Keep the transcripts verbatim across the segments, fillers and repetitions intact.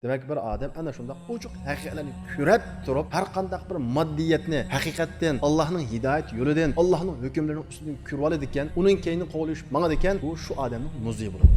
دېمەك، بىر ئادەم ئەنە شۇنداق ئوچۇق ھەقىقەتلەرنى كۆرۈپ تۇرۇپ، ھەر قانداق بىر ماددىيەتنى ھەقىقەتتىن، ئاللاھنىڭ ھىدايەت يولىدىن، ئاللاھنىڭ ھۆكۈملىرىنىڭ ئۈستىدىن كۆرۈۋالىدىكەن، ئۇنىڭ كەينىدىن قوغلىشىپ ماڭىدىكەن، بۇ شۇ ئادەمنىڭ مۇزىيى بولىدۇ.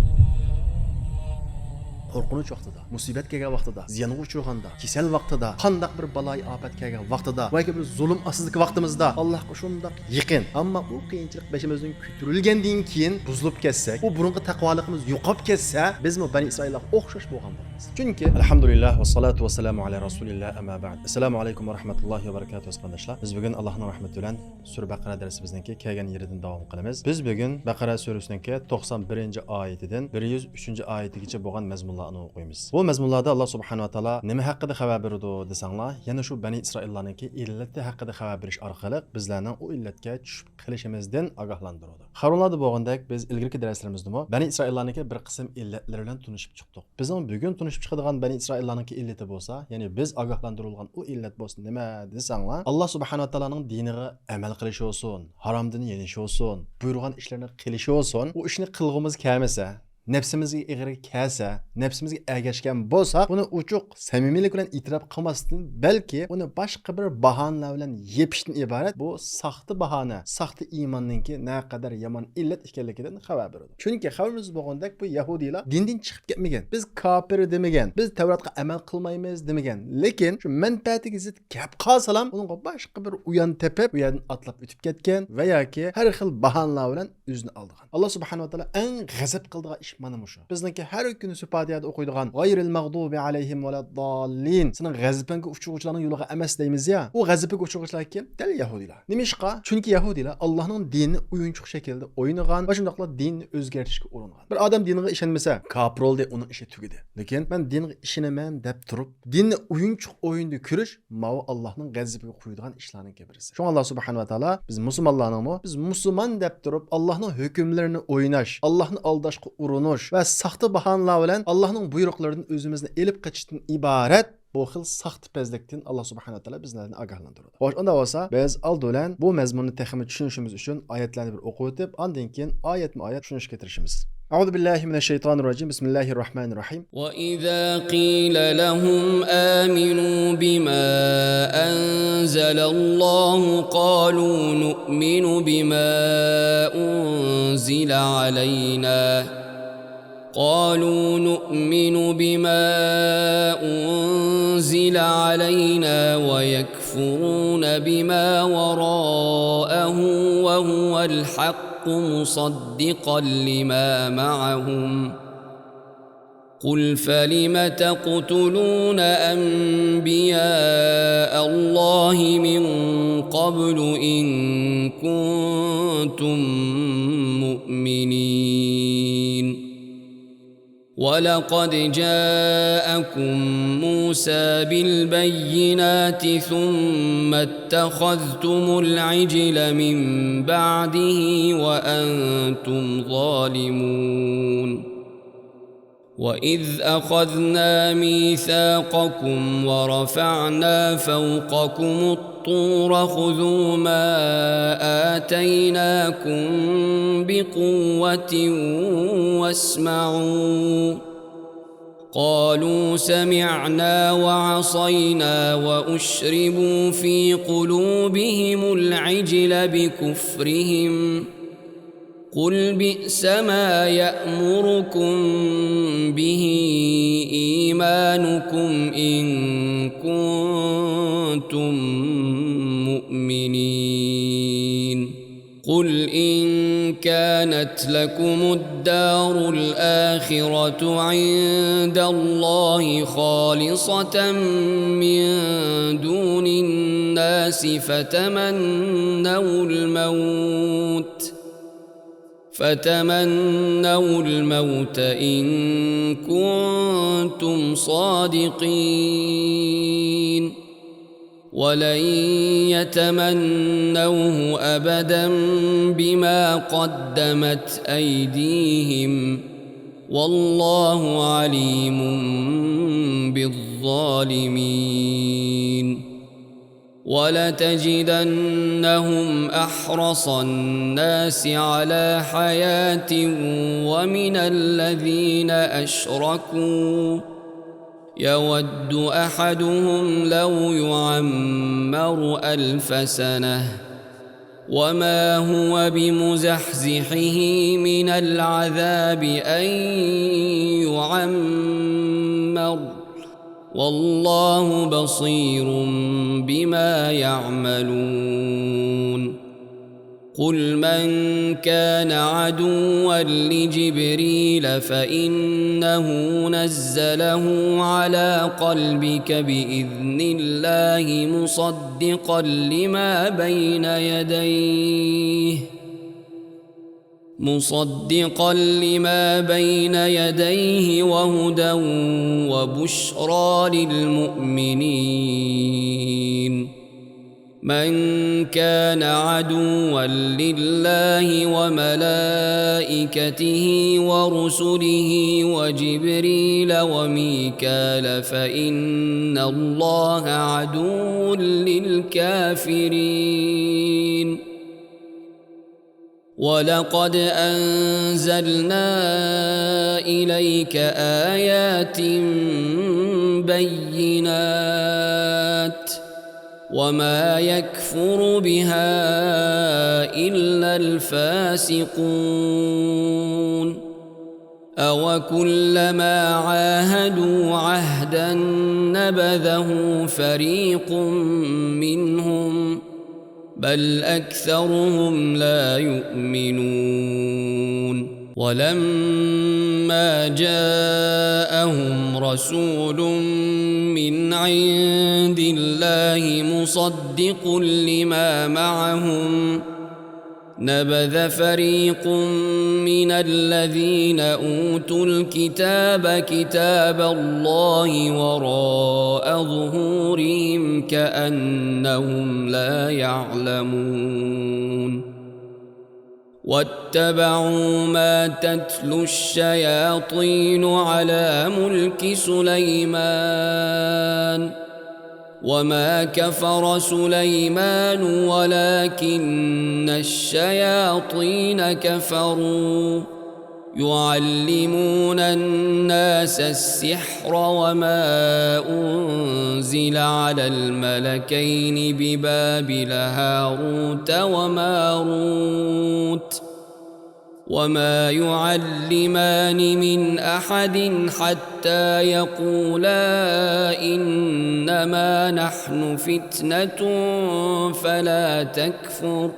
قورقۇنچ ۋاقتىدا، مۇسىبەت كەلگەن ۋاقتىدا، زىيانغا ئۇچرىغاندا، كېسەل ۋاقتىدا، قانداق بىر بالايىئاپەت كەلگەن ۋاقتىدا ۋە ياكى بىر زۇلۇم ئاستىدىكى ۋاقتىمىزدا ئاللاھقا شۇنداق يېقىن، ئەمما ئۇ قىيىنچىلىق بېشىمىزدىن كۆتۈرۈلگەندىن كېيىن بۇزۇلۇپ كەتسەك، ئۇ بۇرۇنقى تەقۋالىقىمىز يوقاپ كەتسە، بىزمۇ بەنى ئىسرائىللارغا ئوخشاش بولغان بولىمىز. چۈنكى، ئەلھەمدۇلىللاھ ۋەسسالاتۇ ۋەسسالامۇ ئەلا رەسۇلىللاھ، ئەمما بەئد. ئەسسالامۇ ئەلەيكۇم ۋە رەھمەتۇللاھى ۋە بەرىكاتۇھۇ، ئەزىز قېرىنداشلار. بىز بۈگۈن ئاللاھنىڭ رەھمىتى بىلەن سۈرە بەقەرە دەرسىمىزنىڭكى كەلگەن يېرىدىن داۋام قىلىمىز. بىز بۈگۈن بەقەرە سۈرىسىنىڭكى توقسان بىرىنچى ئايىتىدىن بىر يۈز ئۈچىنچى ئايىتىگىچە بولغان مەزمۇنلارنى ئوقۇيمىز. بۇ مەزمۇنلاردا ئاللاھ سۇبھانەھۇ ۋە تائالا نېمە ھەققىدە خەۋەر بېرىدۇ دېسەڭلار، يەنە شۇ بەنى ئىسرائىللارنىڭكى ئىللىتى ھەققىدە خەۋەر بېرىش ئارقىلىق بىزلەرنىڭ ئۇ ئىللەتكە چۈشۈپ قېلىشىمىزدىن ئاگاھلاندۇرىدۇ. خەۋەرلەردە بولغاندەك، بىز ئىلگىرىكى دەرسلىرىمىزدىمۇ بەنى ئىسرائىللارنىڭكى بىر قىسىم ئىللەتلىرى بىلەن تونۇشۇپ چىقتۇق. بىزنىڭ بۈگۈن تونۇشۇپ چىقىدىغان بەنى ئىسرائىللارنىڭكى ئىللىتى بولسا، يەنى بىز ئاگاھلاندۇرۇلغان ئۇ ئىللەت بولسا نېمە دېسەڭلار، ئاللاھ سۇبھانەھۇ ۋە تائالانىڭ دىنىغا ئەمەل قىلىش بولسۇن، ھارامدىن يېنىش بولسۇن، بۇيرۇغان ئىشلىرىنى قىلىش بولسۇن، ئۇ ئىشنى قىلغۇمىز كەلمىسە، نەپسىمىزگە ئېغىر كەلسە، نەپسىمىزگە ئەگەشكەن بولساق، ئۇنى ئوچۇق سەمىمىيلىك بىلەن ئېتىراپ قىلماستىن، بەلكى ئۇنى باشقا بىر باھانىلەر بىلەن يېپىشتىن ئىبارەت بۇ ساختا باھانە، ساختا ئىماننىڭكى نەقەدەر يامان ئىللەت ئىكەنلىكىدىن خەۋەر بېرىدۇ. چۈنكى خەۋىرىمىزدە بولغاندەك، بۇ يەھۇدىيلار دىندىن چىقىپ كەتمىگەن، بىز كاپىر دېمىگەن، بىز تەۋراتقا ئەمەل قىلمايمىز دېمىگەن، لېكىن شۇ مەنپەئەتىگە زىت كەپ قالسىلا، ئۇنىڭغا باشقا بىر ئويۇن تېپىپ، ئۇ يەردىن ئاتلاپ ئۆتۈپ كەتكەن ۋە ياكى ھەر خىل باھانىلەر بىلەن ئۆزىنى ئالدىغان. ئاللاھ سۇبھانەھۇ ۋە تائالا ئەڭ غەزەپ قىلىدىغان ئىش مانا مۇشۇ. بىزنىڭكى ھەر كۈنى سۈرە پاتىھەدە ئوقۇيدىغان «غەيرىل مەغدۇبى ئەلەيھىم ۋەلەدداللىن»، سېنىڭ غەزىپىڭگە ئۇچرىغۇچىلارنىڭ يولىغا ئەمەس دەيمىز يا. ئۇ غەزىپىگە ئۇچرىغۇچىلار كىم؟ دەل يەھۇدىيلار. نېمىشقا؟ چۈنكى يەھۇدىيلار ئاللاھنىڭ دىنىنى ئويۇنچۇق شەكىلدە ئوينىغان ۋە شۇنداقلا دىننى ئۆزگەرتىشكە ئۇرۇنغان. بىر ئادەم دىنغا ئىشەنمىسە، كاپىر بولدى، ئۇنىڭ ئىشى تۈگىدى. لېكىن مەن دىنغا ئىشىنىمەن دەپ تۇرۇپ، دىننى ئويۇنچۇق ئويۇندا كۆرۈش، ماۋۇ ئاللاھنىڭ غەزىپىگە قويىدىغان ئىشلارنىڭكى بىرسى. شۇڭا ئاللاھ سۇبھانەھۇ ۋە تائالا بىز مۇسۇلمانلارنىڭمۇ، بىز مۇسۇلمان دەپ تۇرۇپ، ئاللاھنىڭ ھۆكۈملىرىنى ئويناش، ئاللاھنى ئالداشقا ئۇرۇنۇش ۋە ساختا باھانىلار بىلەن ئاللاھنىڭ بۇيرۇقلىرىدىن ئۆزىمىزنى ئېلىپ قېچىشتىن ئىبارەت بۇ خىل ساختىپەزلىكتىن ئاللاھ سۇبھانەھۇ ۋە تائالا بىزلەرنى ئاگاھلاندۇرىدۇ. خوش، ئۇنداق بولسا، بىز ئالدى بىلەن بۇ مەزمۇننى تېخىمۇ چۈشىنىشىمىز ئۈچۈن ئايەتلەرنى بىر ئوقۇۋېتىپ، ئاندىن كېيىن ئايەتمۇ ئايەت چۈشىنىشكە تىرىشىمىز. أعوذ بالله من الشيطان الرجيم. بسم الله الرحمن الرحيم. وإذا قيل لهم آمنوا بما أنزل الله قالوا نؤمن بما أنزل علينا، قالوا نؤمن بما أنزل علينا ويكفرون بما وراءه وهو الحق مصدقا لما معهم. قل فلم تقتلون أنبياء الله من قبل إن كنتم مؤمنين. ولقد جاءكم موسى بالبينات ثم اتخذتم العجل من بعده وأنتم ظالمون. وإذ أخذنا ميثاقكم ورفعنا فوقكم الطور خذوا ما آتيناكم بقوة واسمعوا. قالوا سمعنا وعصينا وأشربوا في قلوبهم العجل بكفرهم. قل بئس ما يأمركم به إيمانكم إن كنتم مؤمنين. قل إن كانت لكم الدار الآخرة عند الله خالصة من دون الناس فتمنوا الموت، فتمنوا الموت إن كنتم صادقين. ولن يتمنوه أبدا بما قدمت أيديهم، والله عليم بالظالمين. ولتجدنهم أحرص الناس على حياة ومن الذين أشركوا يود أحدهم لو يعمر ألف سنة وما هو بمزحزحه من العذاب أن يعمر والله بصير بما يعملون. قل من كان عدوا لجبريل فإنه نزله على قلبك بإذن الله مصدقا لما بين يديه مصدقا لما بين يديه وهدى وبشرى للمؤمنين. من كان عدوا لله وملائكته ورسله وجبريل وميكال فإن الله عدو للكافرين. ولقد أنزلنا إليك آيات بينات وما يكفر بها إلا الفاسقون. أوكلما عاهدوا عهدا نبذه فريق منهم بل أكثرهم لا يؤمنون. ولما جاءهم رسول من عند الله مصدق لما معهم نبذ فريق من الذين أوتوا الكتاب كتاب الله وراء ظهورهم كأنهم لا يعلمون. واتبعوا ما تتلو الشياطين على ملك سليمان وما كفر سليمان ولكن الشياطين كفروا يعلمون الناس السحر وما أنزل على الملكين ببابل هاروت وماروت وما يعلمان من أحد حتى يقولا إنما نحن فتنة فلا تكفر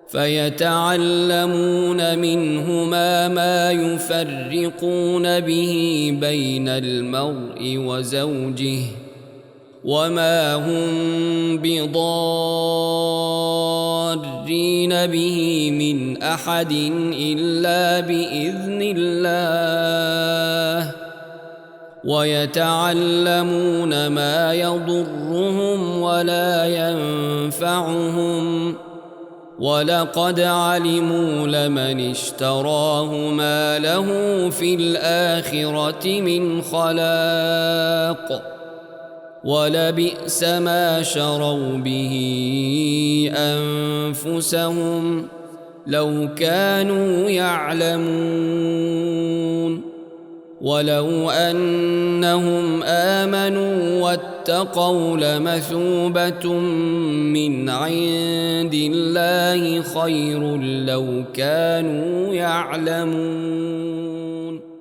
فيتعلمون منهما ما يفرقون به بين المرء وزوجه وما هم بضارين به من أحد إلا بإذن الله ويتعلمون ما يضرهم ولا ينفعهم ولقد علموا لمن اشتراه ما له في الآخرة من خلاق ولبئس ما شروا به أنفسهم لو كانوا يعلمون. ولو أنهم آمنوا واتقوا لمثوبة من عند الله خير لو كانوا يعلمون.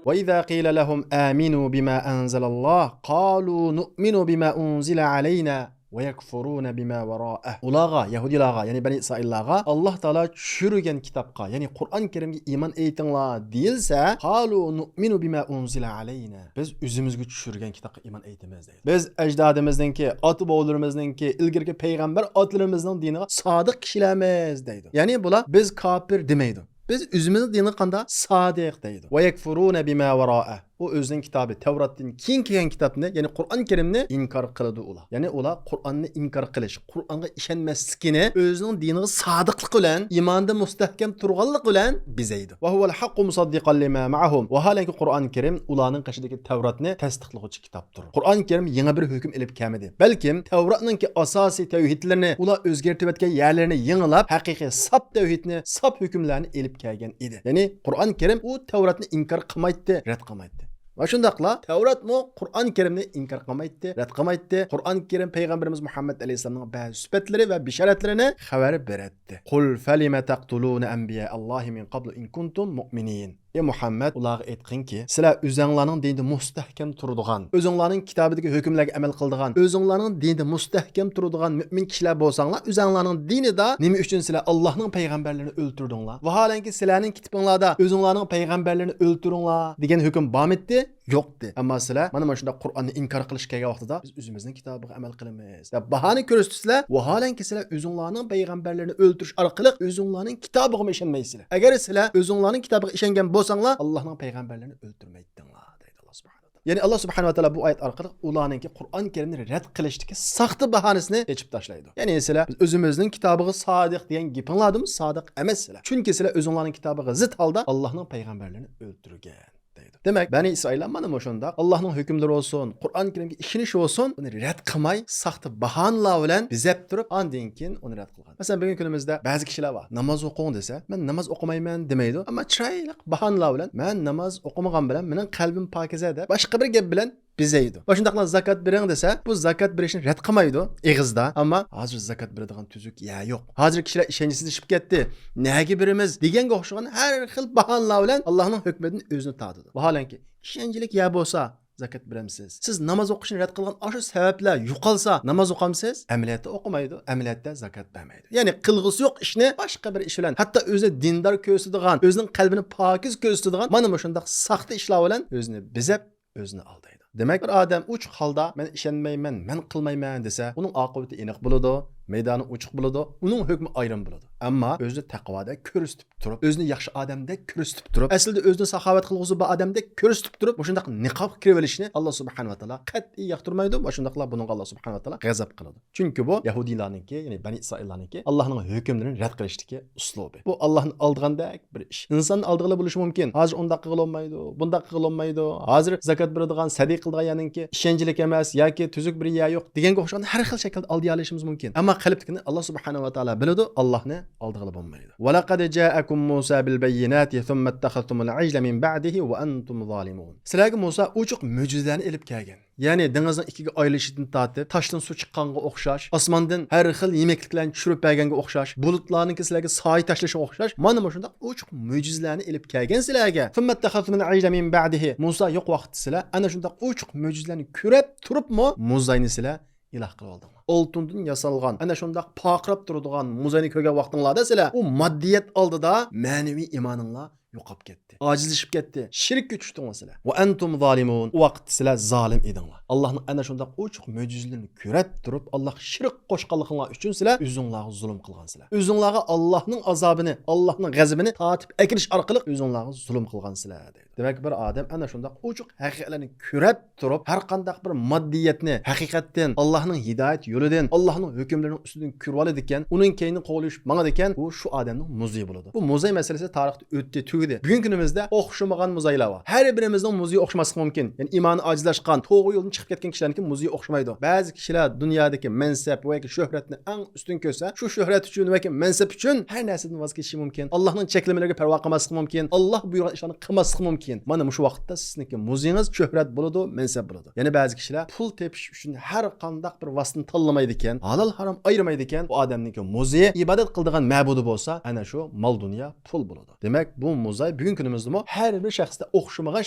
وإذا قيل لهم آمنوا بما أنزل الله قالوا نؤمن بما أنزل علينا ويكفرون بما وراءه. ئۇلارغا، يەھۇدىيلارغا، يەنى بەنى ئىسرائىللارغا ئاللاھ تائالا چۈشۈرگەن كىتابقا، يەنى قۇرئان كەرىمگە ئىمان ئېيتىڭلار دېيىلسە، قالوا نؤمن بما أنزل علينا. بىز ئۆزىمىزگە چۈشۈرگەن كىتابقا ئىمان ئېيتىمىز دەيدۇ. بىز ئەجدادىمىزنىڭكى، ئاتا-بوۋىلىرىمىزنىڭكى، ئىلگىرىكى پەيغەمبەر ئاتىلىرىمىزنىڭ دىنىغا سادىق كىشىلەرمىز دەيدۇ. يەنى بۇلار بىز كاپىر دېمەيدۇ. بىز ئۆزىمىزنىڭ دىنىغا قانداق؟ سادىق دەيدۇ. ويكفرون بما وراءه. ئۇ ئۆزىنىڭ كىتابى تەۋراتتىن كېيىن كەلگەن كىتابنى، يەنى قۇرئان كەرىمنى ئىنكار قىلىدۇ ئۇلار. يەنى ئۇلار قۇرئاننى ئىنكار قىلىش، قۇرئانغا ئىشەنمەسلىكىنى ئۆزىنىڭ دىنىغا سادىقلىق بىلەن، ئىماندا مۇستەھكەم تۇرغانلىق بىلەن بېزەيدۇ. وهو الحق مصدقا لما معهم. ۋاھالەنكى قۇرئان كەرىم ئۇلارنىڭ قېشىدىكى تەۋراتنى تەستىقلىغۇچى كىتابتۇر. قۇرئان كەرىم يېڭى بىر ھۆكۈم ئېلىپ كەلمىدى. بەلكىم تەۋراتنىڭكى ئاساسىي تەۋھىدلىرىنى ئۇلار ئۆزگەرتىۋەتكەن يەرلىرىنى يېڭىلاپ، ھەقىقىي ساپ تەۋھىدنى، ساپ ھۆكۈملەرنى ئېلىپ كەلگەن ئىدى. يەنى قۇرئان كەرىم ئۇ تەۋراتنى ئىنكار قىلمايتتى، رەت قىلمايتتى. ۋە شۇنداقلا تەۋراتمۇ قۇرئان كەرىمنى ئىنكار قىلمايتتى، رەت قىلمايتتى. قۇرئان كەرىم پەيغەمبىرىمىز مۇھەممەد ئەلەيھىسسالامنىڭ بەزى سۈپەتلىرى ۋە بېشارەتلىرىنى خەۋەر بېرەتتى. قۇل فەلىمە تەقتۇلۇنە ئەنبىيائەللاھى مىن قەبلۇ ئىن كۇنتۇم مۇئمىنىن. ئى مۇھەممەد، ئۇلارغا ئېيتقىنكى، سىلەر ئۆزۈڭلارنىڭ دىنىدا مۇستەھكەم تۇرىدىغان، ئۆزۈڭلارنىڭ كىتابىدىكى ھۆكۈملەرگە ئەمەل قىلىدىغان، ئۆزۈڭلارنىڭ دىنىدا مۇستەھكەم تۇرىدىغان مۆمىن كىشىلەر بولساڭلار، ئۆزۈڭلارنىڭ دىنىدا نېمە ئۈچۈن سىلەر ئاللاھنىڭ پەيغەمبەرلىرىنى ئۆلتۈردۈڭلار؟ ۋاھالەنكى سىلەرنىڭ كىتابىڭلاردا ئۆزۈڭلارنىڭ پەيغەمبەرلىرىنى ئۆلتۈرۈڭلار دېگەن ھۆكۈم بارمىدى؟ يوقتى. ئەمما سىلەر مانا، مانا شۇنداق قۇرئاننى ئىنكار قىلىشقا كەلگەن ۋاقتىدا، بىز ئۆزىمىزنىڭ كىتابىغا ئەمەل قىلىمىز دەپ باھانە كۆرسىتىپ، سىلەر ۋاھالەنكى سىلەر ئۆزۈڭلارنىڭ پەيغەمبەرلىرىنى ئۆلتۈرۈش ئارقىلىق ئۆزۈڭلارنىڭ كىتابىغىمۇ ئىشەنمەيسىلەر. ئەگەر سىلەر ئۆزۈڭلارنىڭ كىتابىغا ئىشەنگەن بولساڭلار، ئاللاھنىڭ پەيغەمبەرلىرىنى ئۆلتۈرمەيتتىڭلار، دەيدۇ ئاللا سۇبھانەھۇ ۋە تائالا. يەنى ئاللا سۇبھانەھۇ ۋە تائالا بۇ ئايەت ئارقىلىق ئۇلارنىڭكى قۇرئان كەرىمنى رەت قىلىشتىكى ساختا باھانىسىنى ئېچىپ تاشلايدۇ. يەنى سىلەر بىز ئۆزىمىزنىڭ كىتابىغا سادىق دېگەن گېپىڭلاردىمۇ سادىق ئەمەسسىلەر. چۈنكى سىلەر ئۆزۈڭلارنىڭ كىتابىغا زىت ھالدا ئاللاھنىڭ پەيغەمبەرلىرىنى ئۆلتۈرگەن. دەيدۇ. دېمەك، بەنى ئىسرائىللار مانا مۇشۇنداق ئاللاھنىڭ ھۆكۈملىرى بولسۇن، قۇرئان كەرىمگە ئىشىنىش بولسۇن، ئۇنى رەت قىلماي، ساختا باھانىلار بىلەن بېزەپ تۇرۇپ، ئاندىن كېيىن ئۇنى رەت قىلغان. مەسىلەن، بۈگۈنكى كۈنىمىزدە بەزى كىشىلەر بار، ناماز ئوقۇڭ دېسە، مەن ناماز ئوقۇمايمەن دېمەيدۇ، ئەمما چىرايلىق باھانىلار بىلەن، مەن ناماز ئوقۇمىغان بىلەن مېنىڭ قەلبىم پاكىزە دەپ، باشقا بىر گەپ بىلەن بېزەيدۇ. ۋە شۇنداقلا زاكات بېرىڭ دېسە، بۇ زاكات بېرىشنى رەت قىلمايدۇ ئېغىزدا، ئەمما ھازىر زاكات بېرىدىغان تۈزۈك يەر يوق. ھازىر كىشىلەر ئىشەنچسىزلىشىپ كەتتى، نەگە بېرىمىز دېگەنگە ئوخشىغان ھەر خىل باھانىلار بىلەن ئاللاھنىڭ ھۆكمىدىن ئۆزىنى تارتىدۇ. ۋاھالەنكى، ئىشەنچلىك يەر بولسا، زاكات بېرەمسىز؟ سىز ناماز ئوقۇشنى رەت قىلغان ئاشۇ سەۋەبلەر يوقالسا، ناماز ئوقامسىز؟ ئەمەلىيەتتە ئوقۇمايدۇ، ئەمەلىيەتتە زاكات بەرمەيدۇ. يەنى قىلغۇسى يوق ئىشنى باشقا بىر ئىش بىلەن، ھەتتا ئۆزىنى دىندار كۆرسىتىدىغان، ئۆزىنىڭ قەلبىنى پاكىز كۆرسىتىدىغان مانا مۇشۇنداق ساختا ئىشلار بىلەن ئۆزىنى بېزەپ، ئۆزىنى ئالدايدۇ. دېمەك، بىر ئادەم ئوچۇق ھالدا، مەن ئىشەنمەيمەن، مەن قىلمايمەن دېسە، ئۇنىڭ ئاقىۋىتى ئېنىق بولىدۇ، مەيدانى ئوچۇق بولىدۇ، ئۇنىڭ ھۆكمى ئايرىم بولىدۇ. ئەمما ئۆزىنى تەقۋادەك كۆرسىتىپ تۇرۇپ، ئۆزىنى ياخشى ئادەمدەك كۆرسىتىپ تۇرۇپ، ئەسلىدە ئۆزىنى ساخاۋەت قىلغۇسى بار ئادەمدەك كۆرسىتىپ تۇرۇپ، مۇشۇنداق نىقابقا كىرىۋېلىشنى ئاللا سۇبھانەھۇ ۋە تائالا قەتئىي ياقتۇرمايدۇ ۋە شۇنداقلا بۇنىڭغا ئاللا سۇبھانەھۇ ۋە تائالا غەزەپ قىلىدۇ. چۈنكى بۇ يەھۇدىيلارنىڭكى، يەنى بەنى ئىسرائىللارنىڭكى ئاللاھنىڭ ھۆكۈملىرىنى رەت قىلىشتىكى ئۇسلۇبى. بۇ ئاللاھنى ئالدىغاندەك بىر ئىش. ئىنساننى ئالدىغىلى بولۇشى مۇمكىن. ھازىر ئۇنداق قىلغىلى بولمايدۇ، بۇنداق قىلغىلى بولمايدۇ. ھازىر زاكات بېرىدىغان، سەدىقە قىلىدىغان يەرنىڭكى ئىشەنچلىك ئەمەس ياكى تۈزۈك بىر يەر يوق دېگەنگە ئوخشىغان ھەر خىل شەكىلدە ئالدىيالىشىمىز مۇمكىن. ئەمما قەلبتىكىنى ئاللا سۇبھانەھۇ ۋە تائالا بىلىدۇ، ئاللاھنى ئالدىغىلى بولمايدۇ. ولقد جاءكم موسى بالبينات ثم اتخذتم العجل من بعده وأنتم ظالمون. سىلەرگە مۇسا ئوچۇق مۆجىزىلەرنى ئېلىپ كەلگەن. يەنى دېڭىزنىڭ ئىككىگە ئايرىلىشىدىن تارتىپ، تاشتىن سۇ چىققانغا ئوخشاش، ئاسماندىن ھەر خىل يېمەكلىكلەرنى چۈشۈرۈپ بەرگەنگە ئوخشاش، بۇلۇتلارنىڭكى سىلەرگە سايە تاشلىشىغا ئوخشاش، مانا مۇشۇنداق ئوچۇق مۆجىزىلەرنى ئېلىپ كەلگەن سىلەرگە. ثم اتخذتم العجل من بعده. مۇسا يوق ۋاقىتتا سىلەر ئەنە شۇنداق ئوچۇق مۆجىزىلەرنى كۆرۈپ تۇرۇپمۇ مۇزاينى سىلەر ئىلاھ قىلىۋالدىڭلار. ئالتۇندىن ياسالغان، ئەنە شۇنداق پارقىراپ تۇرىدىغان مۇزاينى كۆرگەن ۋاقتىڭلاردا سىلەر ئۇ ماددىيەت ئالدىدا مەنىۋى ئىمانىڭلار يوقاپ كەتتى. ئاجىزلىشىپ كەتتى. شىرككە چۈشتىڭلار سىلەر. وأنتم ظالمون. ئۇ ۋاقىتتا سىلەر زالىم ئىدىڭلار. ئاللاھنىڭ ئەنە شۇنداق ئوچۇق مۆجىزىلىرىنى كۆرۈپ تۇرۇپ، ئاللاھقا شىرك قوشقانلىقىڭلار ئۈچۈن سىلەر ئۆزۈڭلارغا زۇلۇم قىلغان سىلەر. ئۆزۈڭلارغا ئاللاھنىڭ ئازابىنى، ئاللاھنىڭ غەزىپىنى تارتىپ ئەكېلىش ئارقىلىق ئۆزۈڭلارغا زۇلۇم قىلغان سىلەر، دەيدۇ. دېمەك، بىر ئادەم ئەنە شۇنداق ئوچۇق ھەقىقەتلەرنى كۆرۈپ تۇرۇپ، ھەر قانداق بىر ماددىيەتنى ھەقىقەتتىن، ئاللاھنىڭ ھىدايەت يولىدىن، ئاللاھنىڭ ھۆكۈملىرىنىڭ ئۈستىدىن كۆرۈۋالىدىكەن، ئۇنىڭ كەينىنى قوغلىشىپ ماڭىدىكەن، ئۇ شۇ ئادەمنىڭ مۇزىيى بولىدۇ. بۇ مۇزىي مەسىلىسى تارىختا ئۆتتى، تۈگىدى. بۈگۈنكى كۈنىمىزدە ئوخشىمىغان مۇزايلار بار. ھەر بىرىمىزنىڭ مۇزىيى ئوخشىماسلىقى مۇمكىن. يەنى ئىمانى ئاجىزلاشقان، توغرا يولدىن چىقىپ كەتكەن كىشىلەرنىڭكى مۇزىيى ئوخشىمايدۇ. بەزى كىشىلەر دۇنيادىكى مەنسەپ ۋە ياكى شۆھرەتنى ئەڭ ئۈستۈن كۆرسە، شۇ شۆھرەت ئۈچۈن ۋە ياكى مەنسەپ ئۈچۈن ھەر نەرسىدىن ۋاز كېچىشى مۇمكىن. ئاللاھنىڭ چەكلىمىلىرىگە پەرۋا قىلماسلىقى مۇمكىن. ئاللاھ بۇيرۇغان ئىشلارنى قىلماسلىقى مۇمكىن. مانا مۇشۇ ۋاقىتتا سىزنىڭكى مۇزىيىڭىز شۆھرەت بولىدۇ، مەنسەپ بولىدۇ. يەنە بەزى كىشىلەر پۇل تېپىش ئۈچۈن ھەر قانداق بىر ۋاسىتىنى تاللىمايدىكەن، ھالال ھارام ئايرىمايدىكەن. بۇ ئادەمنىڭكى مۇزىيى ئىبادەت قىلىدىغان مەبۇدى بولسا، ئەنە شۇ مال دۇنيا، پۇل بولىدۇ. دېمەك، بۇ مۇزاي بۈگۈنكى كۈنىمىزدىمۇ ھەر بىر شەخستە ئوخشىمىغان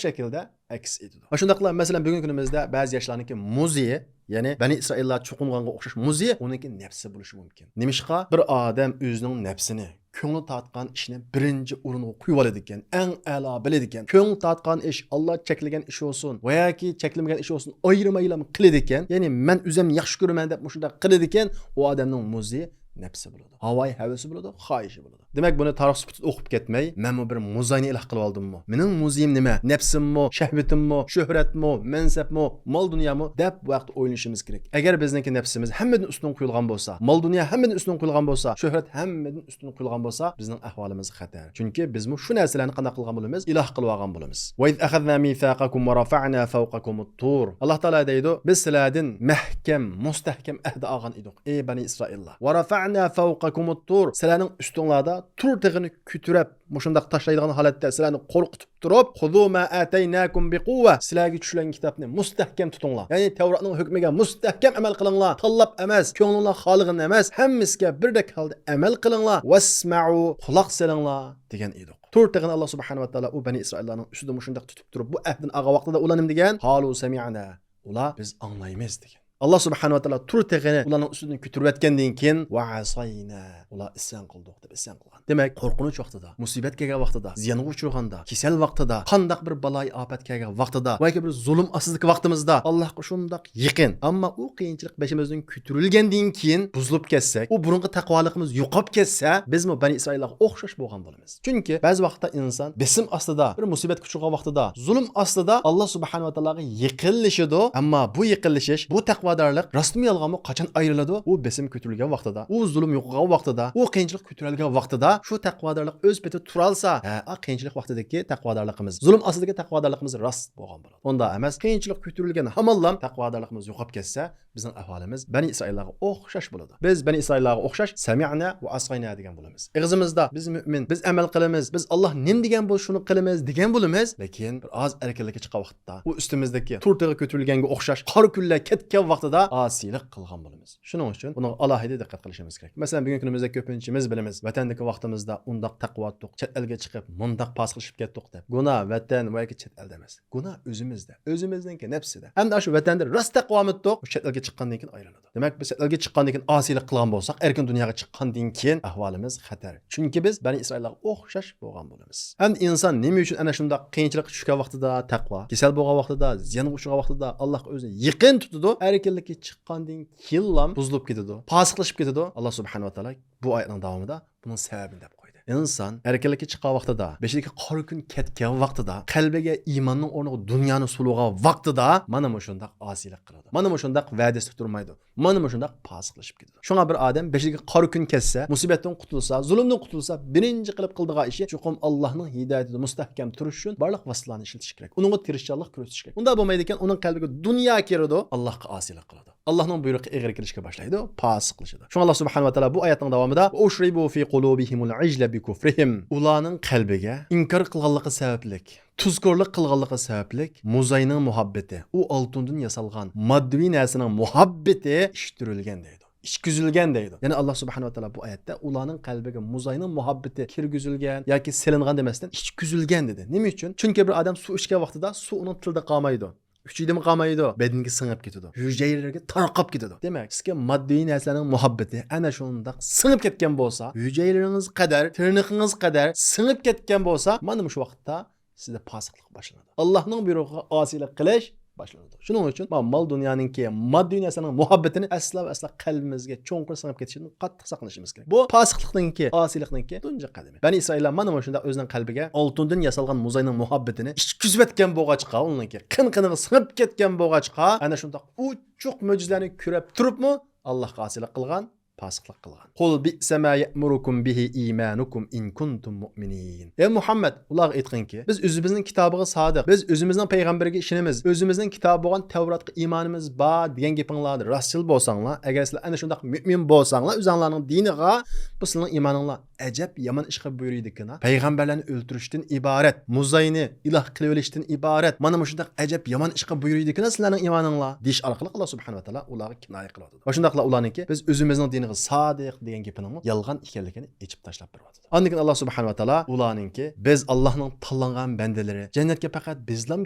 شەكىلدە ئەكس ئېتىدۇ. ۋە شۇنداقلا، مەسىلەن، بۈگۈنكى كۈنىمىزدە بەزى ياشلارنىڭكى مۇزىيى، يەنى بەنى ئىسرائىللار چوقۇنغانغا ئوخشاش مۇزىيى ئۇنىڭكى نەپسى بولۇشى مۇمكىن. نېمىشقا؟ بىر ئادەم ئۆزىنىڭ نەپسىنى، كۆڭلى تارتقان ئىشنى بىرىنچى ئورۇنغا قويۇۋالىدىكەن، ئەڭ ئەلا بىلىدىكەن. كۆڭلى تارتقان ئىش، ئاللا چەكلىگەن ئىش بولسۇن ۋە ياكى چەكلىمىگەن ئىش بولسۇن، ئايرىمايلا قىلىدىكەن. يەنى مەن ئۆزۈمنى ياخشى كۆرىمەن دەپ مۇشۇنداق قىلىدىكەن، ئۇ ئادەمنىڭ مۇزىيى نەپسى بولىدۇ. ھاۋايى ھەۋىسى بولىدۇ، خاھىشى بولىدۇ. دېمەك، بۇنى تارىخ سۈپىتىدە ئوقۇپ كەتمەي، مەنمۇ بىر مۇزاينى ئىلاھ قىلىۋالدىممۇ؟ مېنىڭ مۇزىيىم نېمە؟ نەپسىممۇ، شەھۋىتىممۇ، شۆھرەتمۇ، مەنسەپمۇ، مال دۇنيامۇ دەپ بۇ ھەقتە ئويلىنىشىمىز كېرەك. ئەگەر بىزنىڭكى نەپسىمىز ھەممىدىن ئۈستۈن قويۇلغان بولسا، مال دۇنيا ھەممىدىن ئۈستۈن قويۇلغان بولسا، شۆھرەت ھەممىدىن ئۈستۈن قويۇلغان بولسا، بىزنىڭ ئەھۋالىمىز خەتەر. چۈنكى بىزمۇ شۇ نەرسىلەرنى قانداق قىلغان بولىمىز؟ ئىلاھ قىلىۋالغان بولىمىز. وإذ أخذنا ميثاقكم ورفعنا فوقكم الطور. ئاللاھ تائالا دەيدۇ، بىز سىلەردىن مەھكەم، مۇستەھكەم ئەھدە ئالغان ئىدۇق، ئەي بەنى ئىسرائىللار. ورفعنا ورفعنا فوقكم الطور، سىلەرنىڭ ئۈستۈڭلاردا تۇر تېغىنى كۆتۈرۈپ، مۇشۇنداق تاشلايدىغان ھالەتتە سىلەرنى قورقۇتۇپ تۇرۇپ، خذوا ما آتيناكم بقوة، سىلەرگە چۈشۈرۈلگەن كىتابنى مۇستەھكەم تۇتۇڭلار. يەنى تەۋراتنىڭ ھۆكمىگە مۇستەھكەم ئەمەل قىلىڭلار. تاللاپ ئەمەس، كۆڭلۈڭلار خالىغىنىنى ئەمەس، ھەممىسىگە بىردەك ھالدا ئەمەل قىلىڭلار. واسمعوا، قۇلاق سېلىڭلار دېگەن ئىدۇق. تۇر تېغىنى ئاللا سۇبھانەھۇ ۋە تائالا ئۇ بەنى ئىسرائىللارنىڭ ئۈستىدە مۇشۇنداق تۇتۇپ تۇرۇپ، بۇ ئەھدىنى ئالغان ۋاقتىدا ئۇلار نېمە دېگەن؟ قالوا سمعنا، ئۇلار بىز ئاڭلايمىز دېگەن. ئاللا سۇبھانەھۇ ۋە تائالا تۇر تېغىنى ئۇلارنىڭ ئۈستىدىن كۆتۈرۈۋەتكەندىن كېيىن، وعصينا، ئۇلار ئىسيان قىلدۇق دەپ ئىسيان قىلغان. دېمەك، قورقۇنچ ۋاقتىدا، مۇسىبەت كەلگەن ۋاقتىدا، زىيانغا ئۇچرىغاندا، كېسەل ۋاقتىدا، قانداق بىر بالايىئاپەت كەلگەن ۋاقتىدا ۋە ياكى بىر زۇلۇم ئاستىدىكى ۋاقتىمىزدا ئاللاھقا شۇنداق يېقىن، ئەمما ئۇ قىيىنچىلىق بېشىمىزدىن كۆتۈرۈلگەندىن كېيىن بۇزۇلۇپ كەتسەك، ئۇ بۇرۇنقى تەقۋالىقىمىز يوقاپ كەتسە، بىزمۇ بەنى ئىسرائىللارغا ئوخشاش بولغان بولىمىز. چۈنكى بەزى ۋاقىتتا ئىنسان بېسىم ئاستىدا، بىر مۇسىبەتكە ئۇچرىغان ۋاقتىدا، زۇلۇم ئاستىدا ئاللا سۇبھانەھۇ ۋە تائالاغا يېقىنلىشىدۇ. ئەمما بۇ يېقىنلىشىش، بۇ تەقۋادارلىق راستمۇ يالغانمۇ قاچان ئايرىلىدۇ؟ ئۇ بېسىم كۆتۈرۈلگەن ۋاقتىدا، ئۇ زۇلۇم يوقىغان ۋاقتىدا، ئۇ قىيىنچىلىق كۆتۈرۈلگەن ۋاقتىدا شۇ تەقۋادارلىق ئۆز پېتىدە تۇرالسا، ھە، ئا قىيىنچىلىق ۋاقتىدىكى تەقۋادارلىقىمىز، زۇلۇم ئاستىدىكى تەقۋادارلىقىمىز راست بولغان بولىدۇ. ئۇنداق ئەمەس، قىيىنچىلىق كۆتۈرۈلگەن ھامانلام تەقۋادارلىقىمىز يوقاپ كەتسە، بىزنىڭ ئەھۋالىمىز بەنى ئىسرائىللارغا ئوخشاش بولىدۇ. بىز بەنى ئىسرائىللارغا ئوخشاش سەمىئنا ۋە ئاساينا دېگەن بولىمىز. ئېغىزىمىزدا بىز مۆمىن، بىز ئەمەل قىلىمىز، بىز ئاللا نېمە دېگەن بولسا شۇنى قىلىمىز دېگەن بولىمىز. لېكىن بىر ئاز ئەركىنلىككە چىققان ۋاقىتتا، ئۇ ئۈستىمىزدىكى تۇر تېغى كۆتۈرۈلگەنگە ئوخشاش قارا كۈنلەر كەتكەن ۋاقتىدا ئاسىيلىق قىلغان بولىمىز. شۇنىڭ ئۈچۈن بۇنىڭغا ئالاھىدە دىققەت قىلىشىمىز كېرەك. مەسىلەن، بۈگۈنكى كۈنىمىزدە كۆپىنچىمىز بىلىمىز، ۋەتەندىكى ۋاقتىمىزدا ئۇنداق تەقۋا تۇتتۇق، چەت ئەلگە چىقىپ مۇنداق پاسىقلىشىپ كەتتۇق دەپ. گۇناھ ۋەتەن ۋە ياكى چەت ئەلدە ئەمەس. گۇناھ ئۆزىمىزدە، ئۆزىمىزنىڭكى نەپسىدە. ئەمدى ئاشۇ ۋەتەندە راست تەقۋامىتتۇق، شۇ چەت ئەلگە چىققاندىن كېيىن ئايرىلىدۇ. دېمەك، بىز چەت ئەلگە چىققاندىن كېيىن ئاسىيلىق قىلغان بولساق، ئەركىن دۇنياغا چىققاندىن كېيىن ئەھۋالىمىز خەتەر. چۈنكى بىز بەنى ئىسرائىللارغا ئوخشاش بولغان بولىمىز. ئەمدى ئىنسان نېمە ئۈچۈن ئەنە شۇنداق قىيىنچىلىققا چۈشكەن ۋاقتىدا تەقۋا، كېسەل بولغان ۋاقتىدا، زىيانغا ئۇچرىغان ۋاقتىدا ئاللاھقا ئۆزىنى يېقىن تۇتىدۇ، ئەركىنلىككە چىققاندىن كېيىنلا بۇزۇلۇپ كېتىدۇ، پاسىقلىشىپ كېتىدۇ. ئاللا سۇبھانەھۇ ۋە تائالا بۇ ئايەتنىڭ داۋامىدا بۇنىڭ سەۋەبىنى دەپ قويدى. ئىنسان ئەركىنلىككە چىققان ۋاقتىدا، بېشىدىكى قارا كۈن كەتكەن ۋاقتىدا، قەلبىگە ئىماننىڭ ئورنىغا دۇنيانى سولىغان ۋاقتىدا، مانا مۇشۇنداق ئاسىيلىق قىلىدۇ. مانا مۇشۇنداق ۋەدىسىدە تۇرمايدۇ. مانا مۇشۇنداق پاسىقلىشىپ كېتىدۇ. شۇڭا بىر ئادەم بېشىدىكى قارا كۈن كەتسە، مۇسىبەتتىن قۇتۇلسا، زۇلۇمدىن قۇتۇلسا، بىرىنچى قىلىپ قىلىدىغان ئىشى چوقۇم ئاللاھنىڭ ھىدايىتىدە مۇستەھكەم تۇرۇش ئۈچۈن بارلىق ۋاسىتىلەرنى ئىشلىتىش كېرەك. ئۇنىڭغا تىرىشچانلىق كۆرسىتىش كېرەك. ئۇنداق بولمايدىكەن، ئۇنىڭ قەلبىگە دۇنيا كىرىدۇ، ئاللاھقا ئاسىيلىق قىلىدۇ. ئاللاھنىڭ بۇيرۇقى ئېغىر كېلىشكە باشلايدۇ، پاسىقلىشىدۇ. شۇڭا ئاللا سۇبھانەھۇ ۋە تائالا بۇ ئايەتنىڭ داۋامىدا، وأشربوا في قلوبهم العجل بكفرهم، ئۇلارنىڭ قەلبىگە ئىنكار قىلغانلىقى سەۋەبلىك، تۇزكورلۇق قىلغانلىقى سەۋەبلىك مۇزاينىڭ مۇھەببىتى، ئۇ ئالتۇندىن ياسالغان ماددىي نەرسىنىڭ مۇھەببىتى ئىچتۈرۈلگەن دەيدۇ. ئىچكۈزۈلگەن دەيدۇ. يەنى ئاللا سۇبھانەھۇ ۋە تائالا بۇ ئايەتتە ئۇلارنىڭ قەلبىگە مۇزاينىڭ مۇھەببىتى كىرگۈزۈلگەن ياكى سېلىنغان دېمەستىن، ئىچكۈزۈلگەن دېدى. نېمە ئۈچۈن؟ چۈنكى بىر ئادەم سۇ ئىچكەن ۋاقتىدا سۇ ئۇنىڭ تىلىدا قالمايدۇ. ئۈچىدىمۇ قالمايدۇ، بەدىنىگە سىڭىپ كېتىدۇ، ھۈجەيرىلەرگە تارقاپ كېتىدۇ. دېمەك، سىزگە ماددىي نەرسىلەرنىڭ مۇھەببىتى ئەنە شۇنداق سىڭىپ كەتكەن بولسا، ھۈجەيرىلىرىڭىز قەدەر، تىرنىقىڭىز قەدەر سىڭىپ كەتكەن بولسا، مانا مۇشۇ ۋاقىتتا سىزدە پاسىقلىق باشلىنىدۇ. ئاللاھنىڭ بۇيرۇقىغا ئاسىيلىق قىلىش باشلىنىدۇ. شۇنىڭ ئۈچۈن ما-، مال دۇنيانىڭكى، ماددىي نەرسىلەرنىڭ مۇھەببىتىنى ئەسلا ۋە ئەسلا قەلبىمىزگە چوڭقۇر سىڭىپ كېتىشىدىن قاتتىق ساقلىنىشىمىز كېرەك. بۇ پاسىقلىقنىڭكى، ئاسىيلىقنىڭكى تۇنجى قەدىمى. بەنى ئىسرائىللار مانا مۇشۇنداق ئۆزىنىڭ قەلبىگە ئالتۇندىن ياسالغان مۇزاينىڭ مۇھەببىتىنى ئىچكۈزۈۋەتكەن بولغاچقا، ئۇنىڭكى قىن قېنىغا سىڭىپ كەتكەن بولغاچقا، ئەنە شۇنداق ئوچۇق مۆجىزىلەرنى كۆرۈپ تۇرۇپمۇ ئاللاھقا ئاسىيلىق قىلغان، پاسىقلىق قىلغان. قل بئس ما يأمركم به إيمانكم إن كنتم مؤمنين. ئەي مۇھەممەد، ئۇلارغا ئېيتقىنكى، بىز ئۆزىمىزنىڭ كىتابىغا سادىق، بىز ئۆزىمىزنىڭ پەيغەمبىرىگە ئىشىنىمىز، ئۆزىمىزنىڭ كىتابى بولغان تەۋراتقا ئىمانىمىز بار دېگەن گېپىڭلاردا راستچىل بولساڭلار، ئەگەر سىلەر ئەنە شۇنداق مۆمىن بولساڭلار ئۆزۈڭلارنىڭ دىنىغا، بۇ سىلەرنىڭ ئىمانىڭلار ئەجەب يامان ئىشقا بۇيرۇيدىكىنا، پەيغەمبەرلەرنى ئۆلتۈرۈشتىن ئىبارەت، مۇزاينى ئىلاھ قىلىۋېلىشتىن ئىبارەت، مانا مۇشۇنداق ئەجەب يامان ئىشقا بۇيرۇيدىكىنا سىلەرنىڭ ئىمانىڭلار، دېيىش ئارقىلىق ئاللا سۇبھانەھۇ ۋە تائالا ئۇلارغا كىنايە قىلىۋاتىدۇ. ۋە شۇنداقلا ئۇلارنىڭكى، بىز ئۆزىمىزنىڭ دىنىغا سادىق دېگەن گېپىنىڭمۇ يالغان ئىكەنلىكىنى ئېچىپ تاشلاپ بېرىۋاتىدۇ. ئاندىن كېيىن ئاللا سۇبھانەھۇ ۋە تائالا ئۇلارنىڭكى، بىز ئاللانىڭ تاللانغان بەندىلىرى، جەننەتكە پەقەت بىزلام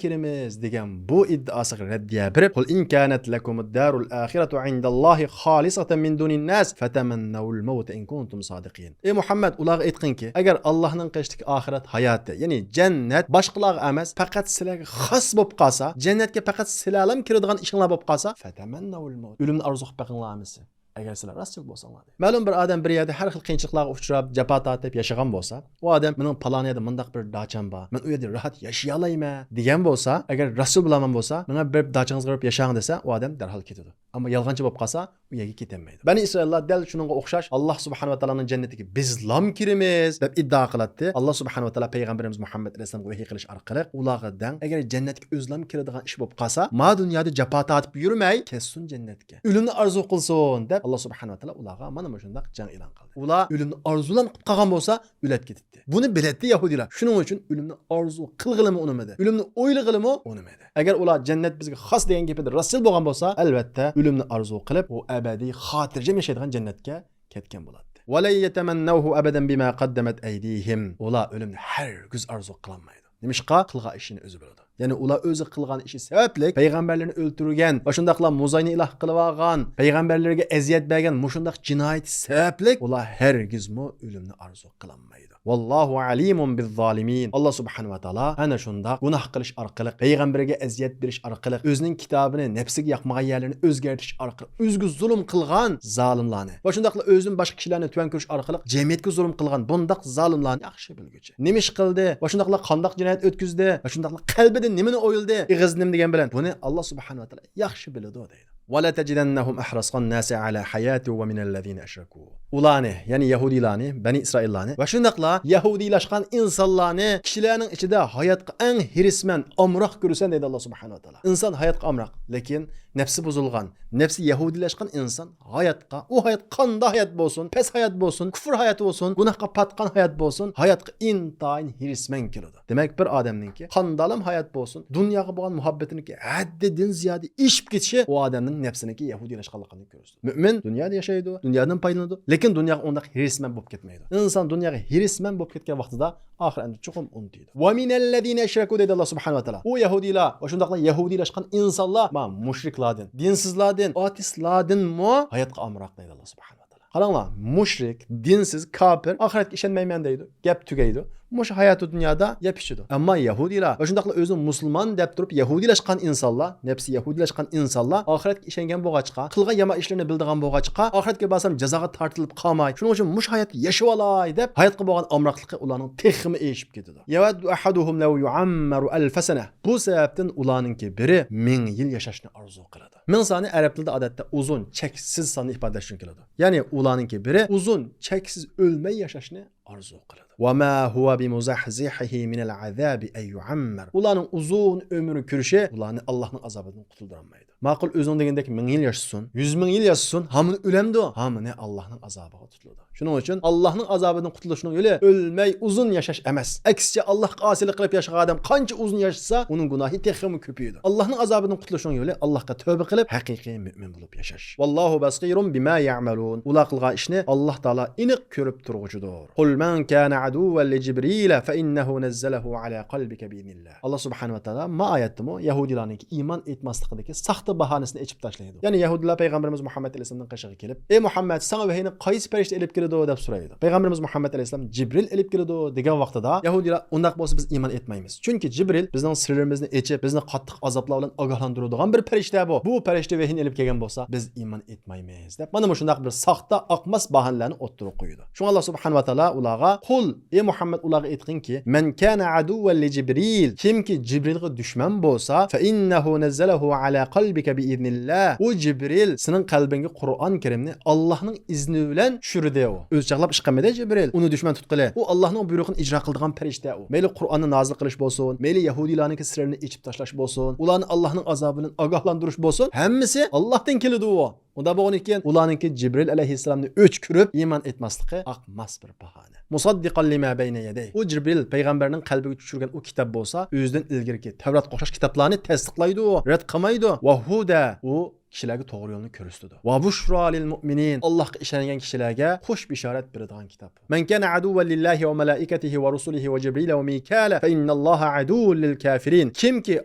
كىرىمىز دېگەن بۇ ئىددىئاسىغا رەددىيە بېرىپ، قل إن كانت لكم الدار الآخرة عند الله خالصة من دون الناس فتمنوا الموت إن كنتم صادقين. ئەي مۇھەممەد، ئۇلارغا ئېيتقىنكى، ئەگەر ئاللاھنىڭ قېشىدىكى ئاخىرەت ھاياتى، يەنى جەننەت باشقىلارغا ئەمەس، پەقەت سىلەرگە خاس بولۇپ قالسا، جەننەتكە پەقەت سىلەرلام كىرىدىغان ئىشىڭلار بولۇپ قالسا، فتمنوا الموت، ئۆلۈمنى ئارزۇ قىلىپ بېقىڭلار ئەمىسە. ئەگەر سىلەر راستچىل بولساڭلار دەيدۇ. مەلۇم بىر ئادەم بىر يەردە ھەر خىل قىيىنچىلىقلارغا ئۇچراپ، جاپا تارتىپ ياشىغان بولسا، ئۇ ئادەم مېنىڭ پالان يەردە مۇنداق بىر داچام بار، مەن ئۇ يەردە راھەت ياشىيالايمەن دېگەن بولسا، ئەگەر راستچىل بولارمەن بولسا، مېڭە بېرىپ داچىڭىزغا بېرىپ ياشاڭ دېسە، ئۇ ئادەم دەرھال كېتىدۇ. ئەمما يالغانچى بولۇپ قالسا، ئۇ يەرگە كېتەلمەيدۇ. بەنى ئىسرائىللار دەل شۇنىڭغا ئوخشاش، ئاللا سۇبھانەھۇ ۋە تائالانىڭ جەننىتىگە بىزلام كىرىمىز دەپ ئىددىئا قىلاتتى. ئاللا سۇبھانەھۇ ۋە تائالا پەيغەمبىرىمىز مۇھەممەد ئەلەيھىسسالامغا ۋەھىي قىلىش ئارقىلىق ئۇلارغا دەڭ، ئەگەر جەننەتكە ئۆزلام كىرىدىغان ئىش بولۇپ قالسا، ما دۇنيادا جاپا تارتىپ يۈرمەي، كەتسۇن جەننەتكە. ئۆلۈمنى ئارزۇ قىلسۇن دەپ ئاللا سۇبھانەھۇ ۋە تائالا ئۇلارغا مانا مۇشۇنداق جەڭ ئېلان قىلدى. ئۇلار ئۆلۈمنى ئارزۇلام قىلىپ قالغان بولسا، ئۆلۈپ كېتىتتى. بۇنى بىلەتتى يەھۇدىيلار. شۇنىڭ ئۈچۈن ئۆلۈمنى ئارزۇ قىلغىلىمۇ ئۇنىمىدى. ئۆلۈمنى ئويلىغىلىمۇ ئۇنىمىدى. ئەگەر ئۇلار جەننەت بىزگە خاس دېگەن گېپىدە راستچىل بولغان بولسا، ئەلۋەتتە، ئۆلۈمنى ئارزۇ قىلىپ، ئۇ ئەبەدىي خاتىرجەم ياشايدىغان جەننەتكە كەتكەن بولاتتى. ولن يتمنوه أبدا بما قدمت أيديهم. ئۇلار ئۆلۈمنى ھەرگىز ئارزۇ قىلالمايدۇ. نېمىشقا؟ قىلغان ئىشىنى ئۆزى بىلىدۇ. يەنى ئۇلار ئۆزى قىلغان ئىشى سەۋەبلىك پەيغەمبەرلەرنى ئۆلتۈرگەن ۋە شۇنداقلا مۇزاينى ئىلاھ قىلىۋالغان، پەيغەمبەرلەرگە ئەزىيەت بەرگەن مۇشۇنداق جىنايىتى سەۋەبلىك ئۇلار ھەرگىزمۇ ئۆلۈمنى ئارزۇ قىلالمايدۇ. والله عليم بالظالمين. ئاللا سۇبھانەھۇ ۋە تائالا ئەنە شۇنداق گۇناھ قىلىش ئارقىلىق، پەيغەمبەرگە ئەزىيەت بېرىش ئارقىلىق، ئۆزىنىڭ كىتابىنى نەپسىگە ياقمىغان يەرلىرىنى ئۆزگەرتىش ئارقىلىق، ئۆزىگە زۇلۇم قىلغان زالىملارنى ۋە شۇنداقلا ئۆزىدىن باشقا كىشىلەرنى تۆۋەن كۆرۈش ئارقىلىق جەمئىيەتكە زۇلۇم قىلغان بۇنداق زالىملارنى ياخشى بىلگۈچى. نېمە ئىش قىلدى ۋە شۇنداقلا قانداق جىنايەت ئۆتكۈزدى ۋە شۇنداقلا قەلبىدە نېمىنى ئويلىدى، ئېغىزدا نېمە دېگەن بىلەن، بۇنى ئاللا سۇبھانەھۇ ۋە تائالا ياخشى بىلىدۇ دەيدۇ. ولتجدنهم أحرص الناس على حياة ومن الذين أشركوا. ئۇلارنى، يەنى يەھۇدىيلارنى، بەنى ئىسرائىللارنى ۋە شۇنداقلا يەھۇدىيلاشقان ئىنسانلارنى كىشىلەرنىڭ ئىچىدە ھاياتقا ئەڭ ھېرىسمەن، ئامراق كۆرىسەن دەيدۇ ئاللا سۇبھانەھۇ ۋە تائالا. ئىنسان ھاياتقا ئامراق، لېكىن نەپسى بۇزۇلغان، نەپسى يەھۇدىيلاشقان ئىنسان ھاياتقا، ئۇ ھايات قانداق ھايات بولسۇن، پەس ھايات بولسۇن، كۇفر ھاياتى بولسۇن، گۇناھقا پاتقان ھايات بولسۇن، ھاياتقا ئىنتايىن ھېرىسمەن كېلىدۇ. دېمەك، بىر ئادەمنىڭكى قانداقلام ھايات بولسۇن، دۇنياغا بولغان مۇھەببىتىنىڭكى ھەددىدىن زىيادە ئېشىپ كېتىشى ئۇ ئادەمنىڭ نەپسىنىڭكى يەھۇدىيلاشقانلىقىنى كۆرسىتىدۇ. مۆمىن دۇنيادا ياشايدۇ، دۇنيادىن پايدىلىنىدۇ، لېكىن دۇنياغا ئۇنداق ھېرىسمەن بولۇپ كەتمەيدۇ. ئىنسان دۇنياغا ھېرىسمەن بولۇپ كەتكەن ۋاقتىدا ئاخىر ئەمدى چوقۇم ئۇنتۇيدۇ. ومن الذين أشركوا دەيدۇ ئاللا سۇبھانەھۇ ۋە تائالا. ئۇ يەھۇدىيلار ۋە شۇنداقلا يەھۇدىيلاشقان ئىنسانلار، ما، مۇشرىكلاردىن، دىنسىزلاردىن، ئاتېئىستلاردىنمۇ ھاياتقا ئامراق دەيدۇ ئاللا سۇبھانەھۇ ۋە تائالا. قاراڭلار، مۇشرىك، دىنسىز، كاپىر، ئاخىرەتكە ئىشەنمەيمەن دەيدۇ، گەپ تۈگەيدۇ. مۇشۇ ھاياتى دۇنيادا يەپ ئىچىدۇ. ئەمما يەھۇدىيلار ۋە شۇنداقلا ئۆزىنى مۇسۇلمان دەپ تۇرۇپ يەھۇدىيلاشقان ئىنسانلار، نەپسى يەھۇدىيلاشقان ئىنسانلار ئاخىرەتكە ئىشەنگەن بولغاچقا، قىلغان يامان ئىشلىرىنى بىلىدىغان بولغاچقا، ئاخىرەتكە بارسام جازاغا تارتىلىپ قالماي، شۇنىڭ ئۈچۈن مۇشۇ ھاياتتا ياشىۋالاي دەپ ھاياتقا بولغان ئامراقلىقى ئۇلارنىڭ تېخىمۇ ئېشىپ كېتىدۇ. يود أحدهم لو يعمر ألف سنة. بۇ سەۋەبتىن ئۇلارنىڭكى بىرى مىڭ يىل ياشاشنى ئارزۇ قىلىدۇ. مىڭ سانى ئەرەب تىلىدا ئادەتتە ئۇزۇن، چەكسىز ساننى ئىپادىلەش ئۈچۈن كېلىدۇ. يەنى ئۇلارنىڭكى بىرى ئۇزۇن، چەكسىز ئۆلمەي ياشاشنى ئارزۇ قىلىدۇ. وما هو بمزحزحه من العذاب أن يعمر. ئۇلارنىڭ ئۇزۇن ئۆمۈر كۆرۈشى ئۇلارنى ئاللاھنىڭ ئازابىدىن قۇتۇلدۇرالمايدۇ. ماقۇل، ئۆزۈڭ دېگەندەك مىڭ يىل ياشىسۇن، يۈز مىڭ يىل ياشىسۇن، ھامىنى ئۆلەمدۇ؟ ھامىنى ئاللاھنىڭ ئازابىغا تۇتۇلىدۇ. شۇنىڭ ئۈچۈن ئاللاھنىڭ ئازابىدىن قۇتۇلۇشنىڭ يولى ئۆلمەي ئۇزۇن ياشاش ئەمەس. ئەكسىچە، ئاللاھقا ئاسىيلىق قىلىپ ياشىغان ئادەم قانچە ئۇزۇن ياشىسا، ئۇنىڭ گۇناھى تېخىمۇ كۆپىيىدۇ. ئاللاھنىڭ ئازابىدىن قۇتۇلۇشنىڭ يولى ئاللاھقا تەۋبە قىلىپ، ھەقىقىي مۆمىن بولۇپ ياشاش. والله بصير بما يعملون. ئۇلار قىلغان ئىشنى ئاللاھ تائالا ئېنىق كۆرۈپ تۇرغۇچىدۇر. قل من كان عدوا لجبريل فإنه نزله على قلبك بإذن الله. ئاللاھ سۇبھانەھۇ ۋە تائالا ما ئايەتتىمۇ يەھۇدىيلارنىڭكى ئىمان ئېيتماسلىقىدىكى ساختا باھانىسىنى ئېچىپ تاشلايدۇ. يەنى يەھۇدىيلار پەيغەمبىرىمىز مۇھەممەد ئەلەيھىسسالامنىڭ قېشىغا كېلىپ، ئەي مۇھەممەد، ساڭا ۋەھىينى قايسى پەرىشتە ئېلىپ كېلىدۇ؟ دەپ سورايدۇ. پەيغەمبىرىمىز مۇھەممەد ئەلەيھىسسالام جىبرىل ئېلىپ كېلىدۇ دېگەن ۋاقتىدا يەھۇدىيلار ئۇنداق بولسا بىز ئىمان ئېيتمايمىز. چۈنكى جىبرىل بىزنىڭ سىرلىرىمىزنى ئېچىپ، بىزنى قاتتىق ئازابلار بىلەن ئاگاھلاندۇرىدىغان بىر پەرىشتە بۇ. بۇ پەرىشتە ۋەھىينى ئېلىپ كەلگەن بولسا بىز ئىمان ئېيتمايمىز دەپ، مانا مۇشۇنداق بىر ساختا ئاقماس باھانىلەرنى ئوتتۇرىغا قويىدۇ. شۇڭا ئاللاھ سۇبھانەھۇ ۋە تائالا ئۇلارغا، قۇل، ئەي مۇھەممەد، ئۇلارغا ئېيتقىنكى، من كان عدوا لجبريل، كىمكى جىبرىلغا دۈشمەن بولسا، فإنه نزله على قلبك بإذن الله، ئۇ جىبرىل سېنىڭ قەلبىڭگە قۇرئان كەرىمنى ئاللاھنىڭ ئىزنى بىلەن چۈشۈردى ئۇ. ئۆزى چاغلاپ ئىش قىلمىدى جىبرىل. ئۇنى دۈشمەن تۇتقىلى. ئۇ ئاللاھنىڭ بۇيرۇقىنى ئىجرا قىلىدىغان پەرىشتە ئۇ. مەيلى قۇرئاننى نازىل قىلىش بولسۇن، مەيلى يەھۇدىيلارنىڭكى سىرلىرىنى ئېچىپ تاشلاش بولسۇن، ئۇلارنى ئاللاھنىڭ ئازابىدىن ئاگاھلاندۇرۇش بولسۇن، ھەممىسى ئاللاھتىن كېلىدۇ ئۇ. ئۇنداق بولغىنىكەن، ئۇلارنىڭكى جىبرىل ئەلەيھىسسالامنى ئۆچ كۆرۈپ ئىمان ئېيتماسلىقى ئاقماس بىر باھانە. مۇسەددىقەن لىما بەينە يەدەيھ. ئۇ جىبرىل پەيغەمبەرنىڭ قەلبىگە چۈشۈرگەن ئۇ كىتاب بولسا، ئۆزىدىن ئىلگىرىكى تەۋرات ئوخشاش كىتابلارنى تەستىقلايدۇ، رەت قىلمايدۇ. ۋە ھۇدە، ئۇ كىشىلەرگە توغرا يولنى كۆرسىتىدۇ. ۋە بۇشرا لىل مۇئمىنىن، ئاللاھقا ئىشەنگەن كىشىلەرگە خۇش بىشارەت بېرىدىغان كىتاب. من كان عدوا لله وملائكته ورسله وجبريل وميكال فإن الله عدو للكافرين. كىمكى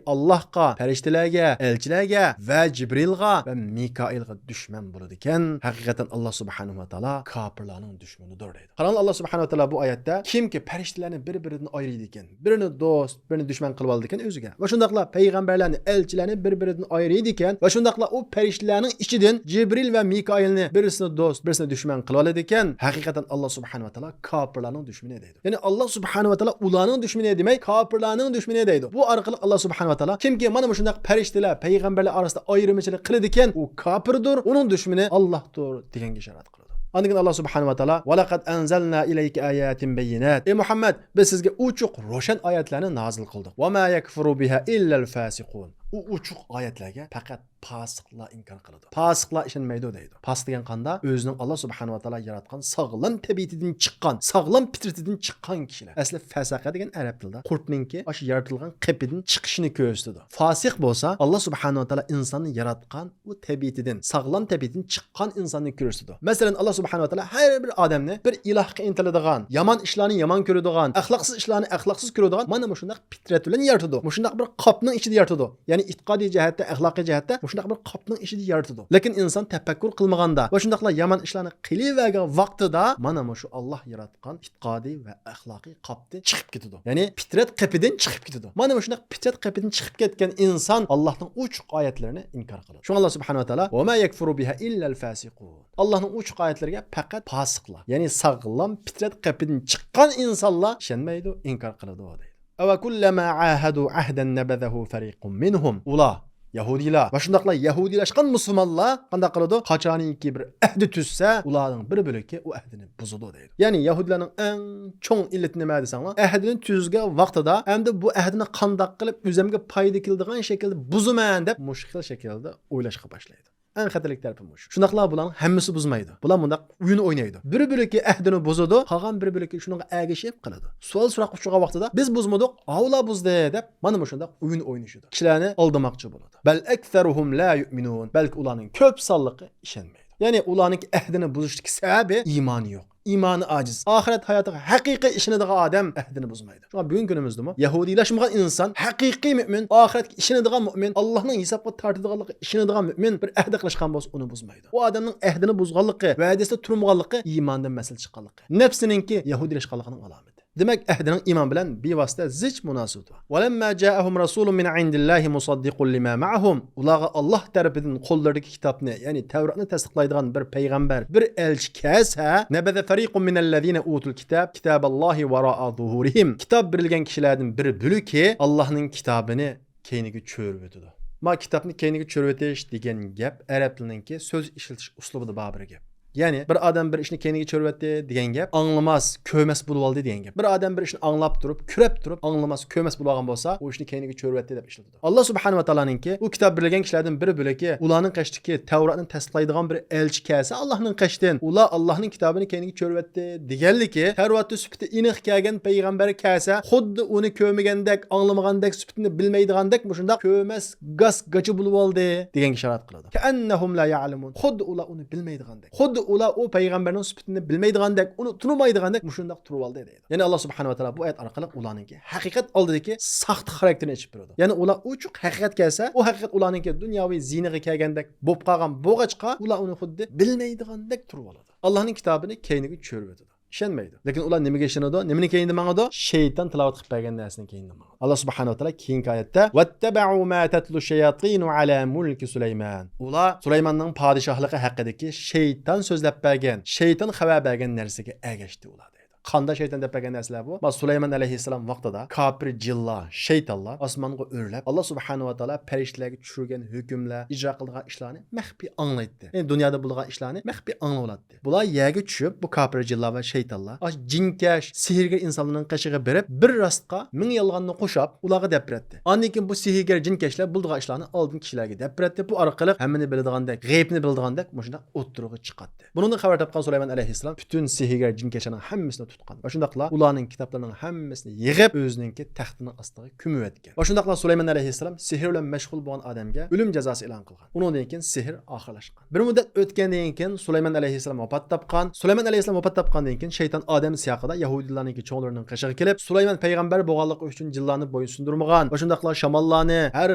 ئاللاھقا، پەرىشتىلەرگە، ئەلچىلەرگە ۋە جىبرىلغا ۋە مىكائىلغا دۈشمەن بولىدىكەن، ھەقىقەتەن ئاللاھ سۇبھانەھۇ ۋە تائالا كاپىرلارنىڭ دۈشمىنىدۇر دەيدۇ. قاراڭلار، ئاللاھ سۇبھانەھۇ ۋە تائالا بۇ ئايەتتە كىمكى پەرىشتىلەرنى بىر-بىرىدىن ئايرىيدىكەن، بىرىنى دوست، بىرىنى دۈشمەن قىلىۋالىدىكەن ئۆزىگە. ۋە شۇنداقلا پەيغەمبەرلەرنى، ئەلچىلەرنى بىر-بىرىدىن ئايرىيدىكەن. ۋە شۇنداقلا ئۇ پەرىشتىلەرنىڭ ئىچىدىن جىبرىل ۋە مىكائىلنى بىرسىنى دوست، بىرسىنى دۈشمەن قىلىۋالىدىكەن. ھەقىقەتەن ئاللاھ سۇبھانەھۇ ۋە تائالا كاپىرلارنىڭ دۈشمىنى دەيدۇ. يەنى ئاللاھ سۇبھانەھۇ ۋە تائالا ئۇلارنىڭ دۈشمىنى دېمەي، كاپىرلارنىڭ دۈشمىنى دەيدۇ. بۇ ئارقىلىق ئاللاھ سۇبھانەھۇ ۋە تائالا كىمكى مانا مۇشۇنداق پەرىشتىلەر، پەيغەمبەرلەر ئارىسىدا ئايرىمىچىلىك قىلىدىكەن، ئۇ كاپىردۇر، ئۇنىڭ دۈشمىنى ئاللاھدۇر دېگەنگە ئىشارەت قىلىدۇ. ئاندىن كېيىن ئاللاھ سۇبھانەھۇ ۋە تائالا، ولقد أنزلنا إليك آيات بينات. ئەي مۇھەممەد، بىز سىزگە ئوچۇق، روشەن ئايەتلەرنى نازىل قىلدۇق. وما يكفر بها إلا الفاسقون. ئۇ ئوچۇق ئايەتلەرگە پەقەت پاسىقلار ئىنكار قىلىدۇ. پاسىقلار ئىشەنمەيدۇ دەيدۇ. پاسىق دېگەن قانداق؟ ئۆزىنىڭ ئاللا سۇبھانەھۇ ۋە تائالا ياراتقان ساغلام تەبىئىتىدىن چىققان، ساغلام پىترىتىدىن چىققان كىشىلەر. ئەسلى فەسەقە دېگەن ئەرەب تىلدا قۇرتنىڭكى ئاشۇ يارىتىلغان قېپىدىن چىقىشىنى كۆرسىتىدۇ. فاسىق بولسا، ئاللا سۇبھانەھۇ ۋە تائالا ئىنساننى ياراتقان ئۇ تەبىئىتىدىن، ساغلام تەبىئىتىدىن چىققان ئىنساننى كۆرسىتىدۇ. مەسىلەن، ئاللا سۇبھانەھۇ ۋە تائالا ھەر بىر ئادەمنى بىر ئىلاھقا ئىنتىلىدىغان، يامان ئىشلارنى يامان كۆرىدىغان، ئەخلاقسىز ئىشلارنى ئەخلاقسىز كۆرىدىغان مانا مۇشۇنداق پىترەت بىلەن يارىتىدۇ. مۇشۇنداق بىر قاپنىڭ ئىچىدە يارىتىدۇ. يەنى ئېتىقادىي جەھەتتە، ئەخلاقىي جەھەتتە مۇشۇنداق بىر قاپنىڭ ئىچىدە يارىتىدۇ. لېكىن ئىنسان تەپەككۇر قىلمىغاندا ۋە شۇنداقلا يامان ئىشلارنى قىلىۋەرگەن ۋاقتىدا مانا مۇشۇ ئاللا ياراتقان ئېتىقادىي ۋە ئەخلاقىي قاپتىن چىقىپ كېتىدۇ. يەنى پىترەت قېپىدىن چىقىپ كېتىدۇ. مانا مۇشۇنداق پىترەت قېپىدىن چىقىپ كەتكەن ئىنسان ئاللانىڭ ئوچۇق ئايەتلىرىنى ئىنكار قىلىدۇ. شۇڭا ئاللا سۇبھانەھۇ ۋە تائالا، «وما يكفر بها إلا الفاسقون.» ئاللانىڭ ئوچۇق ئايەتلىرىگە پەقەت پاسىقلار، يەنى ساغلام پىترەت قېپىدىن چىققان ئىنسانلار ئىشەنمەيدۇ، ئىنكار قىلىدۇ دەيدۇ. «أوكلما عاهدوا عهدا نبذه فريق منهم.» ئۇلار، يەھۇدىيلار ۋە شۇنداقلا يەھۇدىيلاشقان مۇسۇلمانلار قانداق قىلىدۇ؟ قاچانكى بىر ئەھدى تۈزسە، ئۇلارنىڭ بىر بۆلىكى ئۇ ئەھدىنى بۇزىدۇ دەيدۇ. يەنى يەھۇدىيلارنىڭ ئەڭ چوڭ ئىللىتى نېمە دېسەڭلار، ئەھدىنى تۈزگەن ۋاقتىدا، ئەمدى بۇ ئەھدىنى قانداق قىلىپ ئۆزۈمگە پايدا كېلىدىغان شەكىلدە بۇزىمەن دەپ مۇشۇ خىل شەكىلدە ئويلاشقا باشلايدۇ. ئەڭ خەتەرلىك تەرىپى مۇشۇ. شۇنداقلا بۇلارنىڭ ھەممىسى بۇزمايدۇ. بۇلار مۇنداق ئويۇن ئوينايدۇ. بىر بۆلىكى ئەھدىنى بۇزىدۇ، قالغان بىر بۆلىكى شۇنىڭغا ئەگىشىپ قالىدۇ. سوئال سوراققا ئۇچرىغان ۋاقتىدا، «بىز بۇزمىدۇق، ئاۋۇلار بۇزدى» دەپ مانا مۇشۇنداق ئويۇن ئوينىشىدۇ. كىشىلەرنى ئالدىماقچى بولىدۇ. «بل أكثرهم لا يؤمنون.» بەلكى ئۇلارنىڭ كۆپ سانلىقى ئىشەنمەيدۇ. يەنى ئۇلارنىڭكى ئەھدىنى بۇزۇشتىكى سەۋەبى ئىمانى يوق. ئىمانى ئاجىز. ئاخىرەت ھاياتىغا ھەقىقىي ئىشىنىدىغان ئادەم ئەھدىنى بۇزمايدۇ. شۇڭا بۈگۈنكى كۈنىمىزدىمۇ يەھۇدىيلاشمىغان ئىنسان، ھەقىقىي مۆمىن، ئاخىرەتكە ئىشىنىدىغان مۆمىن، ئاللانىڭ ھېسابقا تارتىدىغانلىقىغا ئىشىنىدىغان مۆمىن بىر ئەھدە قىلىشقان بولسا، ئۇنى بۇزمايدۇ. ئۇ ئادەمنىڭ ئەھدىنى بۇزغانلىقى، ۋەدىسىدە تۇرمىغانلىقى ئىماندىن مەسىلە چىققانلىقى، نەپسىنىڭكى يەھۇدىيلاشقانلىقىنىڭ ئالامىتى. دېمەك، ئەھدىنىڭ ئىمان بىلەن بىۋاسىتە زىچ مۇناسىۋىتى بار. «ولما جاءهم رسول من عند الله مصدق لما معهم.» ئۇلارغا ئاللا تەرىپىدىن قوللىرىدىكى كىتابنى، يەنى تەۋراتنى تەستىقلايدىغان بىر پەيغەمبەر، بىر ئەلچى كەلسە، «نبذ فريق من الذين أوتوا الكتاب كتاب الله وراء ظهورهم.» كىتاب بېرىلگەن كىشىلەردىن بىر بۆلىكى ئاللانىڭ كىتابىنى كەينىگە چۆرۈۋېتىدۇ. ما كىتابنى كەينىگە چۆرۈۋېتىش دېگەن گەپ ئەرەب تىلىنىڭكى سۆز ئىشلىتىش ئۇسلۇبىدا بار بىر گەپ. يەنى بىر ئادەم بىر ئىشنى كەينىگە چۆرۈۋەتتى دېگەن گەپ ئاڭلىماس، كۆرمەس بولۇۋالدى دېگەن گەپ. بىر ئادەم بىر ئىشنى ئاڭلاپ تۇرۇپ، كۆرەپ تۇرۇپ، ئاڭلىماس، كۆرمەس بولۇۋالغان بولسا، ئۇ ئىشنى كەينىگە چۆرۈۋەتتى دەپ ئىشلىتىدۇ. ئاللا سۇبھانەھۇ ۋە تائالانىڭكى ئۇ كىتاب بېرىلگەن كىشىلەردىن بىر بۆلىكى، ئۇلارنىڭ قېشىدىكى تەۋراتنى تەستىقلايدىغان بىر ئەلچى كەلسە ئاللانىڭ قېشىدىن، ئۇلار ئاللانىڭ كىتابىنى كەينىگە چۆرۈۋەتتى دېگەنلىكى، تەۋراتتا سۈپىتى ئېنىق كەلگەن پەيغەمبەر كەلسە، خۇددى ئۇنى كۆرمىگەندەك، ئاڭلىمىغاندەك، سۈپىتىنى بىلمەيدىغاندەك، مۇشۇنداق كۆرمەس گاس گاچا بولۇۋالدى دېگەنگە ئىشارەت قىلىدۇ. كەئەننەھۇم لا يەئلەمۇن. خۇددى ئۇلار ئۇنى بىلمەيدىغاندەك، خۇددى ئۇلار ئۇ پەيغەمبەرنىڭ سۈپىتىنى بىلمەيدىغاندەك، ئۇنى تونۇمايدىغاندەك مۇشۇنداق تۇرۇۋالدى دەيدۇ. يەنى ئاللا سۇبھانەھۇ ۋە تائالا بۇ ئايەت ئارقىلىق ئۇلارنىڭكى ھەقىقەت ئالدىدىكى ساختا خاراكتېرىنى ئېچىپ بېرىدۇ. يەنى ئۇلار ئوچۇق ھەقىقەت كەلسە، ئۇ ھەقىقەت ئۇلارنىڭكى دۇنياۋى زىينىغا كەلگەندەك بولۇپ قالغان بولغاچقا، ئۇلار ئۇنى خۇددى بىلمەيدىغاندەك تۇرۇۋالىدۇ. ئاللانىڭ كىتابىنى كەينىگە چۆرۈۋېتىدۇ. ئىشەنمەيدۇ. لېكىن ئۇلار نېمىگە ئىشىنىدۇ؟ نېمىنى كەينىدە ماڭىدۇ؟ شەيتان تىلاۋەت قىلىپ بەرگەن نەرسىنى كەينىدە ماڭىدۇ. ئاللا سۇبھانەھۇ ۋە تائالا كېيىنكى ئايەتتە، «واتبعوا ما تتلو الشياطين على ملك سليمان.» ئۇلار سۇلايماننىڭ پادىشاھلىقى ھەققىدىكى شەيتان سۆزلەپ بەرگەن، شەيتان خەۋەر بەرگەن نەرسىگە ئەگەشتى ئۇلار دەيدۇ. قانداق شەيتان دەپ بەرگەن نەرسىلەر بۇ؟ ما سۇلايمان ئەلەيھىسسالام ۋاقتىدا كاپىر جىنلار، شەيتانلار ئاسمانغا ئۆرلەپ، ئاللا سۇبھانەھۇ ۋە تائالا پەرىشتىلەرگە چۈشۈرگەن ھۆكۈملەر، ئىجرا قىلىدىغان ئىشلارنى مەخپىي ئاڭلايتتى. يەنى دۇنيادا بولىدىغان ئىشلارنى مەخپىي ئاڭلىۋالاتتى. بۇلار يەرگە چۈشۈپ، بۇ كاپىر جىنلار ۋە شەيتانلار ئاشۇ جىنكەش، سېھىرگەر ئىنسانلارنىڭ قېشىغا بېرىپ، بىر راستقا مىڭ يالغاننى قوشاپ، ئۇلارغا دەپ بېرەتتى. ئاندىن كېيىن بۇ سېھىرگەر جىنكەشلەر بىلىدىغان ئىشلارنى ئالدىن كىشىلەرگە دەپ بېرەتتى. بۇ ئارقىلىق ھەممىنى بىلىدىغاندەك، غەيىبنى بىلىدىغاندەك مۇشۇنداق ئوتتۇرىغا چىقاتتى. بۇنىڭدىن خەۋەر تاپقان سۇلايمان ئەلەيھىسسالام پۈتۈن سېھىرگەر جىنكەشلەرنىڭ ھەممىسىنى تۇتقان ۋە شۇنداقلا ئۇلارنىڭ كىتابلىرىنىڭ ھەممىسىنى يىغىپ، ئۆزىنىڭكى تەختىنىڭ ئاستىغا كۆمۈۋەتكەن. ۋە شۇنداقلا سۇلايمان ئەلەيھىسسالام سېھىر بىلەن مەشغۇل بولغان ئادەمگە ئۆلۈم جازاسى ئېلان قىلغان. ئۇنىڭدىن كېيىن سېھىر ئاخىرلاشقان. بىر مۇددەت ئۆتكەندىن كېيىن سۇلايمان ئەلەيھىسسالام ۋاپات تاپقان. سۇلايمان ئەلەيھىسسالام ۋاپات تاپقاندىن كېيىن شەيتان ئادەم سىياقىدا يەھۇدىيلارنىڭكى چوڭلىرىنىڭ قېشىغا كېلىپ، سۇلايمان پەيغەمبەر بولغانلىقى ئۈچۈن جىنلارنى بويسۇندۇرمىغان ۋە شۇنداقلا شاماللارنى، ھەر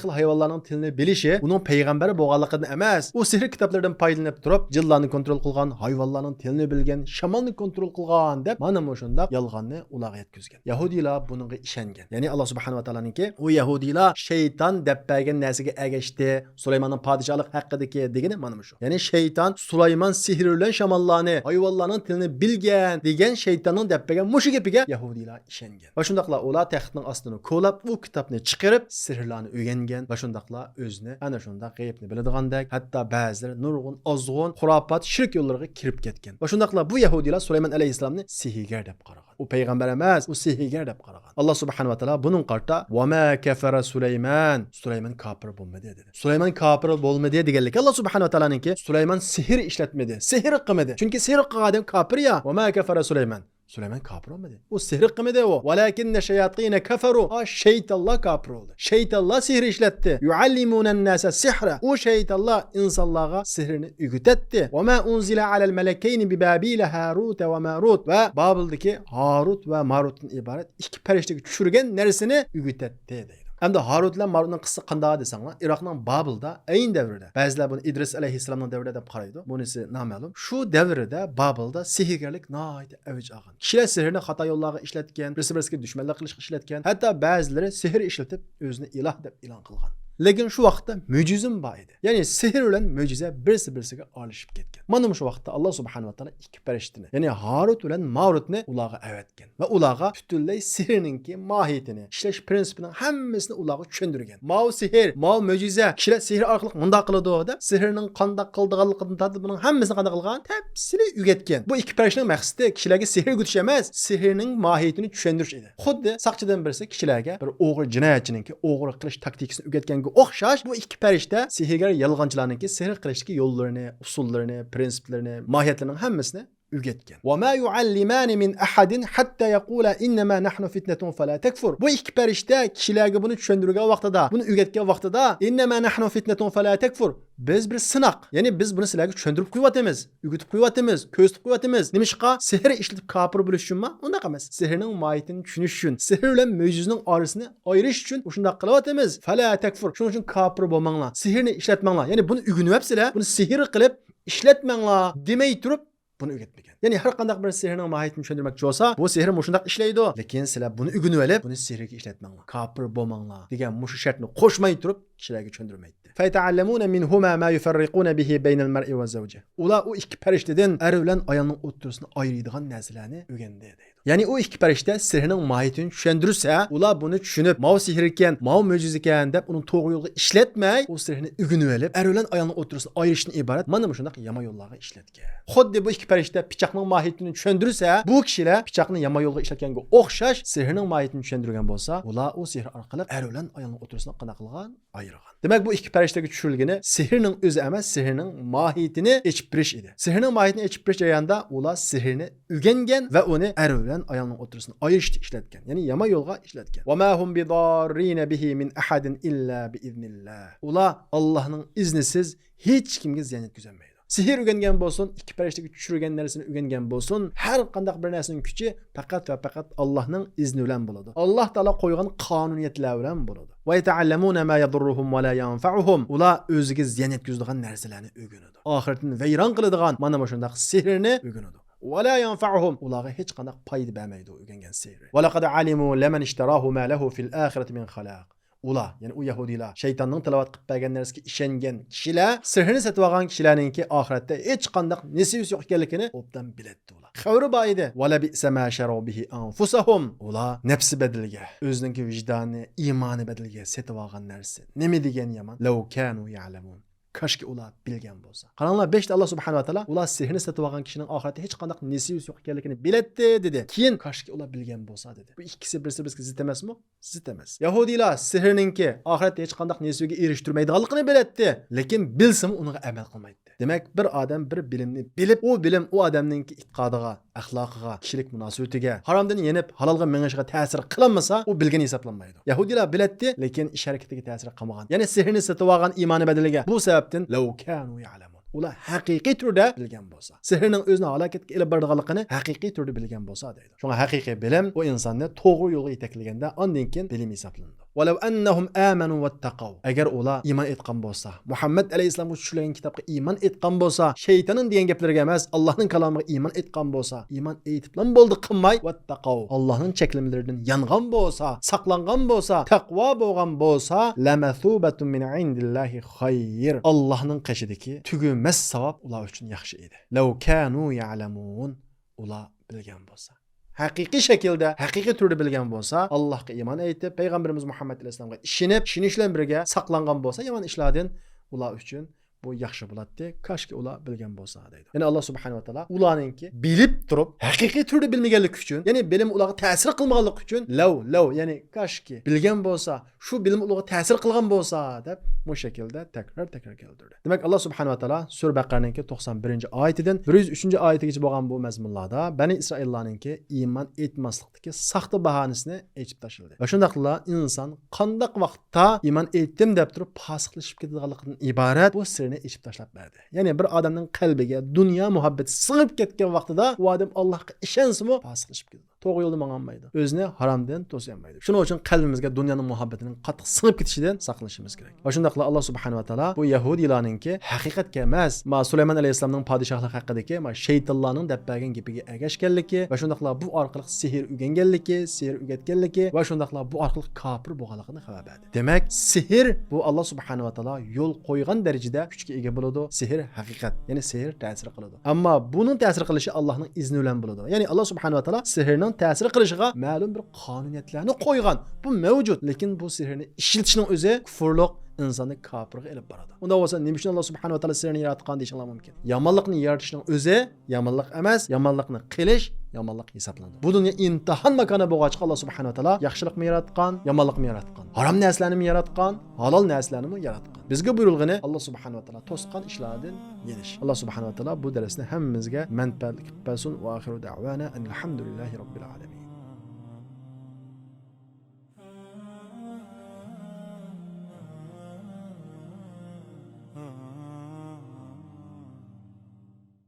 خىل ھايۋانلارنىڭ تىلىنى بىلىشى ئۇنىڭ پەيغەمبەر بولغانلىقىدىن ئەمەس، ئۇ سېھىر كىتابلىرىدىن پايدىلىنىپ تۇرۇپ، جىنلارنى كونترول قىلغان، ھايۋانلارنىڭ تىلىنى بىلگەن، شامالنى كونترول قىلغان دەپ، مانا مۇشۇنداق يالغاننى ئۇلارغا يەتكۈزگەن. يەھۇدىيلار بۇنىڭغا ئىشەنگەن. يەنى ئاللا سۇبھانەھۇ ۋە تائالانىڭكى ئۇ يەھۇدىيلار شەيتان دەپ بەرگەن نەرسىگە ئەگەشتى، سۇلايماننىڭ پادىشاھلىق ھەققىدىكى دېگىنى مانا مۇشۇ. يەنى شەيتان سۇلايمان سېھرى بىلەن شاماللارنى، ھايۋانلارنىڭ تىلىنى بىلگەن دېگەن شەيتاننىڭ دەپ بەرگەن مۇشۇ گېپىگە يەھۇدىيلار ئىشەنگەن. ۋە شۇنداقلا ئۇلار تەختنىڭ ئاستىنى كولاپ، ئۇ كىتابنى چىقىرىپ، سېھىرلارنى ئۆگەنگەن ۋە شۇنداقلا ئۆزىنى ئەنە شۇنداق غەيىبنى بىلىدىغاندەك، ھەتتا بەزىلىرى نۇرغۇن ئازغۇن، خۇراپات، شىرك يوللىرىغا كىرىپ كەتكەن. ۋە شۇنداقلا بۇ يەھۇدىيلار سۇلايمان ئەلەيھىسسالامنى سېھىر سېھىرگەر دەپ قارىغان. ئۇ پەيغەمبەر ئەمەس، ئۇ سېھىرگەر دەپ قارىغان. ئاللا سۇبھانەھۇ ۋە تائالا بۇنىڭغا قارىتا، «ۋەما كەفەرە سۇلەيمان»، سۇلايمان كاپىر بولمىدى دېدى. سۇلايمان كاپىر بولمىدى دېگەنلىكى، ئاللا سۇبھانەھۇ ۋە تائالانىڭكى سۇلايمان سېھىر ئىشلەتمىدى، سېھىر قىلمىدى. چۈنكى سېھىر قىلغان ئادەم كاپىر يا. «ۋەما كەفەرە سۇلەيمان». سۇلايمان كاپىر بولمىدى. ئۇ سېھىر قىلمىدى ئۇ. «ۋەلەكىننە شەياتىنە كەفەرۇ». ئا، شەيتانلار كاپىر بولدى. شەيتانلار سېھىر ئىشلەتتى. «يۇئەللىمۇنەنناسە سىھرە». ئۇ شەيتانلار ئىنسانلارغا سېھىرنى ئۆگىتەتتى. «ۋەما ئۇنزىلە ئەلەل مەلەكەينى بىبابىلە ھاروتە ۋە ماروت». ۋە بابىلدىكى ھاروت ۋە ماروتتىن ئىبارەت ئىككى پەرىشتىگە چۈشۈرگەن نەرسىنى ئۆگىتەتتى دەيدۇ. ئەمدى ھاروت بىلەن ماروتنىڭ قىسسىسى قانداق دېسەڭلار، ئىراقنىڭ بابىلدا ئەينى دەۋرىدە، بەزىلەر بۇنى ئىدرىس ئەلەيھىسسالامنىڭ دەۋرىدە دەپ قارايدۇ. بۇنىسى نامەلۇم. شۇ دەۋردە بابىلدا سېھىرگەرلىك ناھايىتى ئەۋج ئالغان. كىشىلەر سېھىرنى خاتا يوللارغا ئىشلەتكەن، بىرسى بىرسىگە دۈشمەنلىك قىلىشقا ئىشلەتكەن، ھەتتا بەزىلىرى سېھىر ئىشلىتىپ ئۆزىنى ئىلاھ دەپ ئېلان قىلغان. لېكىن شۇ ۋاقىتتا مۆجىزىمۇ بار ئىدى. يەنى سېھىر بىلەن مۆجىزە بىرسى بىرسىگە ئارىلىشىپ كەتكەن. مانا مۇشۇ ۋاقىتتا ئاللا سۇبھانەھۇ ۋە تائالا ئىككى پەرىشتىنى، يەنى ھاروت بىلەن ماروتنى ئۇلارغا ئەۋەتكەن. ۋە ئۇلارغا پۈتۈنلەي سېھىرنىڭكى ماھىيىتىنى، ئىشلەش پرىنسىپىنىڭ ھەممىسىنى ئۇلارغا چۈشەندۈرگەن. ماۋۇ سېھىر، ماۋۇ مۆجىزە، كىشىلەر سېھىر ئارقىلىق مۇنداق قىلىدۇ دەپ، سېھىرنىڭ قانداق قىلىدىغانلىقىدىن تارتىپ بۇنىڭ ھەممىسىنى قانداق قىلغان تەپسىلىي ئۆگەتكەن. بۇ ئىككى پەرىشتىنىڭ مەقسىتى كىشىلەرگە سېھىر ئۆگىتىش ئەمەس، سېھىرنىڭ ماھىيىتىنى چۈشەندۈرۈش ئىدى. خۇددى ساقچىدىن بىرسى كىشىلەرگە بىر ئوغرى جىنايەتچىنىڭكى ئوغرى قىلىش تاكتىكىسىنى ئۆگەتكەنگە ئوخشاش، بۇ ئىككى پەرىشتە سېھىرگەر يالغانچىلارنىڭكى سېھىر قىلىشتىكى يوللىرىنى، ئۇسۇللىرىنى، پرىنسىپلىرىنى، ماھىيەتلىرىنىڭ ھەممىسىنى ئۆگەتكەن. «وما يعلمان من أحد حتى يقولا إنما نحن فتنة فلا تكفر». بۇ ئىككى پەرىشتە كىشىلەرگە بۇنى چۈشەندۈرگەن ۋاقتىدا، بۇنى ئۆگەتكەن ۋاقتىدا، «إنما نحن فتنة فلا تكفر». بىز بىر سىناق. يەنى بىز بۇنى سىلەرگە چۈشەندۈرۈپ قويۇۋاتىمىز، ئۆگىتىپ قويۇۋاتىمىز، كۆرسىتىپ قويۇۋاتىمىز. نېمىشقا؟ سېھىر ئىشلىتىپ كاپىر بولۇش ئۈچۈنمۇ؟ ئۇنداق ئەمەس. سېھىرنىڭ ماھىيىتىنى چۈشىنىش ئۈچۈن، سېھىر بىلەن مۆجىزىنىڭ ئارىسىنى ئايرىش ئۈچۈن مۇشۇنداق قىلىۋاتىمىز. فلا تكفر. شۇنىڭ ئۈچۈن كاپىر بولماڭلار. سېھىرنى ئىشلەتمەڭلار. يەنى بۇنى ئۆگىنىۋەپسىلەر، بۇنى سېھىر قىلىپ ئىشلەتمەڭلار دېمەي تۇرۇپ، بۇنى ئۆگەتمىگەن. يەنى ھەر قانداق بىر سېھىرنىڭ ماھىيىتىنى چۈشەندۈرمەكچى بولسا، بۇ سېھىر مۇشۇنداق ئىشلەيدۇ. لېكىن سىلەر بۇنى ئۆگىنىۋېلىپ، بۇنى سېھىرگە ئىشلەتمەڭلار. كاپىر بولماڭلار دېگەن مۇشۇ شەرتنى قوشماي تۇرۇپ، كىشىلەرگە چۈشەندۈرمەيتتى. فيتعلمون منهما ما يفرقون به بين المرء وزوجه. ئۇلار ئۇ ئىككى پەرىشتىدىن ئەر بىلەن ئايالنىڭ ئوتتۇرىسىنى ئايرىيدىغان نەرسىلەرنى ئۆگەندى دەيدۇ. يەنى ئۇ ئىككى پەرىشتە سېھىرنىڭ ماھىيىتىنى چۈشەندۈرسە، ئۇلار بۇنى چۈشىنىپ، ماۋۇ سېھىر ئىكەن، ماۋۇ مۆجىزە ئىكەن دەپ ئۇنى توغرا يولغا ئىشلەتمەي، ئۇ سېھىرنى ئۆگىنىۋېلىپ، ئەر بىلەن ئايالنىڭ ئوتتۇرىسىنى ئايرىشتىن ئىبارەت مانا مۇشۇنداق يامان يوللارغا ئىشلەتكەن. خۇددى بۇ ئىككى پەرىشتە پىچاقنىڭ ماھىيىتىنى چۈشەندۈرسە، بۇ كىشىلەر پىچاقنى يامان يولغا ئىشلەتكەنگە ئوخشاش سېھىرنىڭ ماھىيىتىنى چۈشەندۈرگەن بولسا، ئۇلار ئۇ سېھىر ئارقىلىق ئەر بىلەن ئايالنىڭ ئوتتۇرىسىنى قانداق قىلغان؟ ئايرىغان. دېمەك، بۇ ئىككى پەرىشتىگە چۈشۈرۈلگىنى سېھىرنىڭ ئۆزى ئەمەس، سېھىرنىڭ ماھىيىتىنى ئېچىپ بېرىش ئىدى. سېھىرنىڭ ماھىيىتىنى ئېچىپ بېرىش جەريانىدا ئۇلار سېھىرنى ئۆگەنگەن ۋە ئۇنى ئەر بىلەن ئايالنىڭ ئوتتۇرىسىنى ئايرىشتا ئىشلەتكەن. يەنى يامان يولغا ئىشلەتكەن. وما هم بضارين به من أحد إلا بإذن الله. ئۇلار ئاللاھنىڭ ئىزنىسىز ھېچكىمگە زىيان يەتكۈزەلمەيدۇ. سېھىر ئۆگەنگەن بولسۇن، ئىككى پەرىشتىگە چۈشۈرگەن نەرسىنى ئۆگەنگەن بولسۇن، ھەر قانداق بىر نەرسىنىڭ كۈچى پەقەت ۋە پەقەت ئاللاھنىڭ ئىزنى بىلەن بولىدۇ. ئاللاھ تائالا قويغان قانۇنىيەتلەر بىلەن بولىدۇ. ويتعلمون ما يضرهم ولا ينفعهم. ئۇلار ئۆزىگە زىيان يەتكۈزىدىغان نەرسىلەرنى ئۆگىنىدۇ. ئاخىرىتىنى ۋەيران قىلىدىغان مانا مۇشۇنداق سېھىرنى ئۆگىنىدۇ. ولا ينفعهم. ئۇلارغا ھېچقانداق پايدا بەرمەيدۇ ئۆگەنگەن سېھرى. ولقد علموا لمن اشتراه ما له في الآخرة من خلاق. ئۇلار، يەنى ئۇ يەھۇدىيلار، شەيتاننىڭ تىلاۋەت قىلىپ بەرگەن نەرسىگە ئىشەنگەن كىشىلەر سېھىرنى سېتىۋالغان كىشىلەرنىڭكى ئاخىرەتتە ھېچقانداق نېسىۋىسى يوق ئىكەنلىكىنى ئوبدان بىلەتتى ئۇلار. خەۋىرى بار ئىدى. ولبئس ما شروا به أنفسهم. ئۇلار نەپسى بەدىلىگە، ئۆزىنىڭكى ۋىجدانى، ئىمانى بەدىلىگە سېتىۋالغان نەرسە. نېمە دېگەن يامان. لو كانوا يعلمون. كاشكى ئۇلار بىلگەن بولسا. قاراڭلار، بېشىدا ئاللا سۇبھانەھۇ ۋە تائالا ئۇلار سېھىرنى سېتىۋالغان كىشىنىڭ ئاخىرەتتە ھېچقانداق نېسىۋىسى يوق ئىكەنلىكىنى بىلەتتى دېدى. كېيىن كاشكى ئۇلار بىلگەن بولسا دېدى. بۇ ئىككىسى بىرسى بىرسىگە زىت ئەمەسمۇ؟ زىت ئەمەس. يەھۇدىيلار سېھىرنىڭكى ئاخىرەتتە ھېچقانداق نېسىۋىگە ئېرىشتۈرمەيدىغانلىقىنى بىلەتتى، لېكىن بىلسىمۇ ئۇنىڭغا ئەمەل قىلمايتتى. دېمەك، بىر ئادەم بىر بىلىمنى بىلىپ، ئۇ بىلىم ئۇ ئادەمنىڭكى ئېتىقادىغا، ئەخلاقىغا، كىشىلىك مۇناسىۋىتىگە، ھارامدىن يېنىپ، ھالالغا مېڭىشىغا تەسىر قىلالمىسا، ئۇ بىلگەن ھېسابلانمايدۇ. يەھۇدىيلار بىلەتتى، لېكىن ئىش ھەرىكىتىگە تەسىر قىلمىغان. يەنى سېھىرنى سېتىۋالغان ئىمانى بەدىلىگە. بۇ سەۋەبتىن لو كانوا يعلمون. ئۇلار ھەقىقىي تۈردە بىلگەن بولسا، سېھىرنىڭ ئۆزىنى ھالاكەتكە ئېلىپ بارىدىغانلىقىنى ھەقىقىي تۈردە بىلگەن بولسا دەيدۇ. شۇڭا ھەقىقىي بىلىم ئۇ ئىنساننى توغرا يولغا يېتەكلىگەندە، ئاندىن كېيىن بىلىم ھېسابلىنىدۇ. ولو أنهم آمنوا واتقوا. ئەگەر ئۇلار ئىمان ئېيتقان بولسا، مۇھەممەد ئەلەيھىسسالامغا چۈشۈرۈلگەن كىتابقا ئىمان ئېيتقان بولسا، شەيتاننىڭ دېگەن گەپلىرىگە ئەمەس، ئاللاھنىڭ كالامىغا ئىمان ئېيتقان بولسا، ئىمان ئېيتىپلا بولدى قىلماي، واتقوا، ئاللاھنىڭ چەكلىمىلىرىدىن يانغان بولسا، ساقلانغان بولسا، تەقۋا بولغان بولسا، لمثوبة من عند الله خير. ئاللاھنىڭ قېشىدىكى تۈگىمەس ساۋاب ئۇلار ئۈچۈن ياخشى ئىدى. لو كانوا يعلمون. ئۇلار بىلگەن بولسا. ھەقىقىي شەكىلدە، ھەقىقىي تۈردە بىلگەن بولسا، ئاللاھقا ئىمان ئېيتىپ، پەيغەمبىرىمىز مۇھەممەد ئەلەيھىسسالامغا ئىشىنىپ، ئىشىنىش بىلەن بىرگە ساقلانغان بولسا يامان ئىشلاردىن، ئۇلار ئۈچۈن بۇ ياخشى بولاتتى، كاشكى ئۇلار بىلگەن بولسا دەيدۇ. يەنى ئاللا سۇبھانەھۇ ۋە تائالا ئۇلارنىڭكى بىلىپ تۇرۇپ ھەقىقىي تۈردە بىلمىگەنلىكى ئۈچۈن، يەنى بىلىم ئۇلارغا تەسىر قىلمىغانلىقى ئۈچۈن، لەۋ لەۋ، يەنى كاشكى بىلگەن بولسا، شۇ بىلىم ئۇلارغا تەسىر قىلغان بولسا دەپ، بۇ شەكىلدە تەكرار تەكرار كەلتۈردى. دېمەك، ئاللا سۇبھانەھۇ ۋە تائالا سۈرە بەقەرەنىڭكى توقسان بىرىنچى ئايىتىدىن بىر يۈز ئۈچىنچى ئايىتىگىچە بولغان بۇ مەزمۇنلاردا بەنى ئىسرائىللارنىڭكى ئىمان ئېيتماسلىقتىكى ساختا باھانىسىنى ئېچىپ تاشلىدى. ۋە شۇنداقلا ئىنسان قانداق ۋاقىتتا ئىمان ئېيتتىم دەپ تۇرۇپ پاسىقلىشىپ كېتىدىغانلىقىدىن ئىبارەت بۇ سىرنى ئېچىپ تاشلاپ بەردى. يەنى بىر ئادەمنىڭ قەلبىگە دۇنيا مۇھەببىتى سىڭىپ كەتكەن ۋاقتىدا ئۇ ئادەم ئاللاھقا ئىشەنسىمۇ پاسىقلىشىپ كېتىدۇ. توغرا يولدا ماڭالمايدۇ. ئۆزىنى ھارامدىن توسىيالمايدۇ. شۇنىڭ ئۈچۈن قەلبىمىزگە دۇنيانىڭ مۇھەببىتىنىڭ قاتتىق سىڭىپ كېتىشىدىن ساقلىنىشىمىز كېرەك. ۋە شۇنداقلا ئاللا سۇبھانەھۇ ۋە تائالا بۇ يەھۇدىيلارنىڭكى ھەقىقەتكە ئەمەس، ما سۇلايمان ئەلەيھىسسالامنىڭ پادىشاھلىقى ھەققىدىكى ما شەيتانلارنىڭ دەپ بەرگەن گېپىگە ئەگەشكەنلىكى ۋە شۇنداقلا بۇ ئارقىلىق سېھىر ئۆگەنگەنلىكى، سېھىر ئۆگەتكەنلىكى ۋە شۇنداقلا بۇ ئارقىلىق كاپىر بولغانلىقىنى خەۋەر بەردى. دېمەك، سېھىر بۇ ئاللا سۇبھانەھۇ ۋە تائالا يول قويغان دەرىجىدە كۈچكە ئىگە بولىدۇ. سېھىر ھەقىقەت، يەنى سېھىر تەسىر قىلىدۇ. ئەمما بۇنىڭ تەسىر قىلىشى ئاللانىڭ ئىزنى بىلەن بولىدۇ. يەنى ئاللا سۇبھانەھۇ ۋە تائالا سېھىرنىڭ تەسىر قىلىشىغا مەلۇم بىر قانۇنىيەتلەرنى قويغان. بۇ مەۋجۇت، لېكىن بۇ سېھىرنى ئىشلىتىشنىڭ ئۆزى كۇفۇرلۇق، ئىنساننى كاپىرغا ئېلىپ بارىدۇ. ئۇنداق بولسا نېمە ئۈچۈن ئاللا سۇبھانەھۇ ۋە تائالا سېھىرنى ياراتقان دېيىشىڭلار مۇمكىن. يامانلىقنى يارىتىشنىڭ ئۆزى يامانلىق ئەمەس، يامانلىقنى قىلىش يامانلىق ھېسابلىنىدۇ. بۇ دۇنيا ئىمتىھان ماكانى بولغاچقا، ئاللا سۇبھانەھۇ ۋە تائالا ياخشىلىقمۇ ياراتقان، يامانلىقمۇ ياراتقان، ھارام نەرسىلەرنىمۇ ياراتقان، ھالال نەرسىلەرنىمۇ ياراتقان. بىزگە بۇيرۇلغىنى، ئاللا سۇبھانەھۇ ۋە تائالا توسقان ئىشلاردىن يېنىش. ئاللا سۇبھانەھۇ ۋە تائالا بۇ دەرسنى ھەممىمىزگە مەنپەئەتلىك قىلىپ بەرسۇن. ۋە ئاخىرۇ دەۋانا ئەنىل ھەمدۇلىللاھى رەببىل ئالەمىن.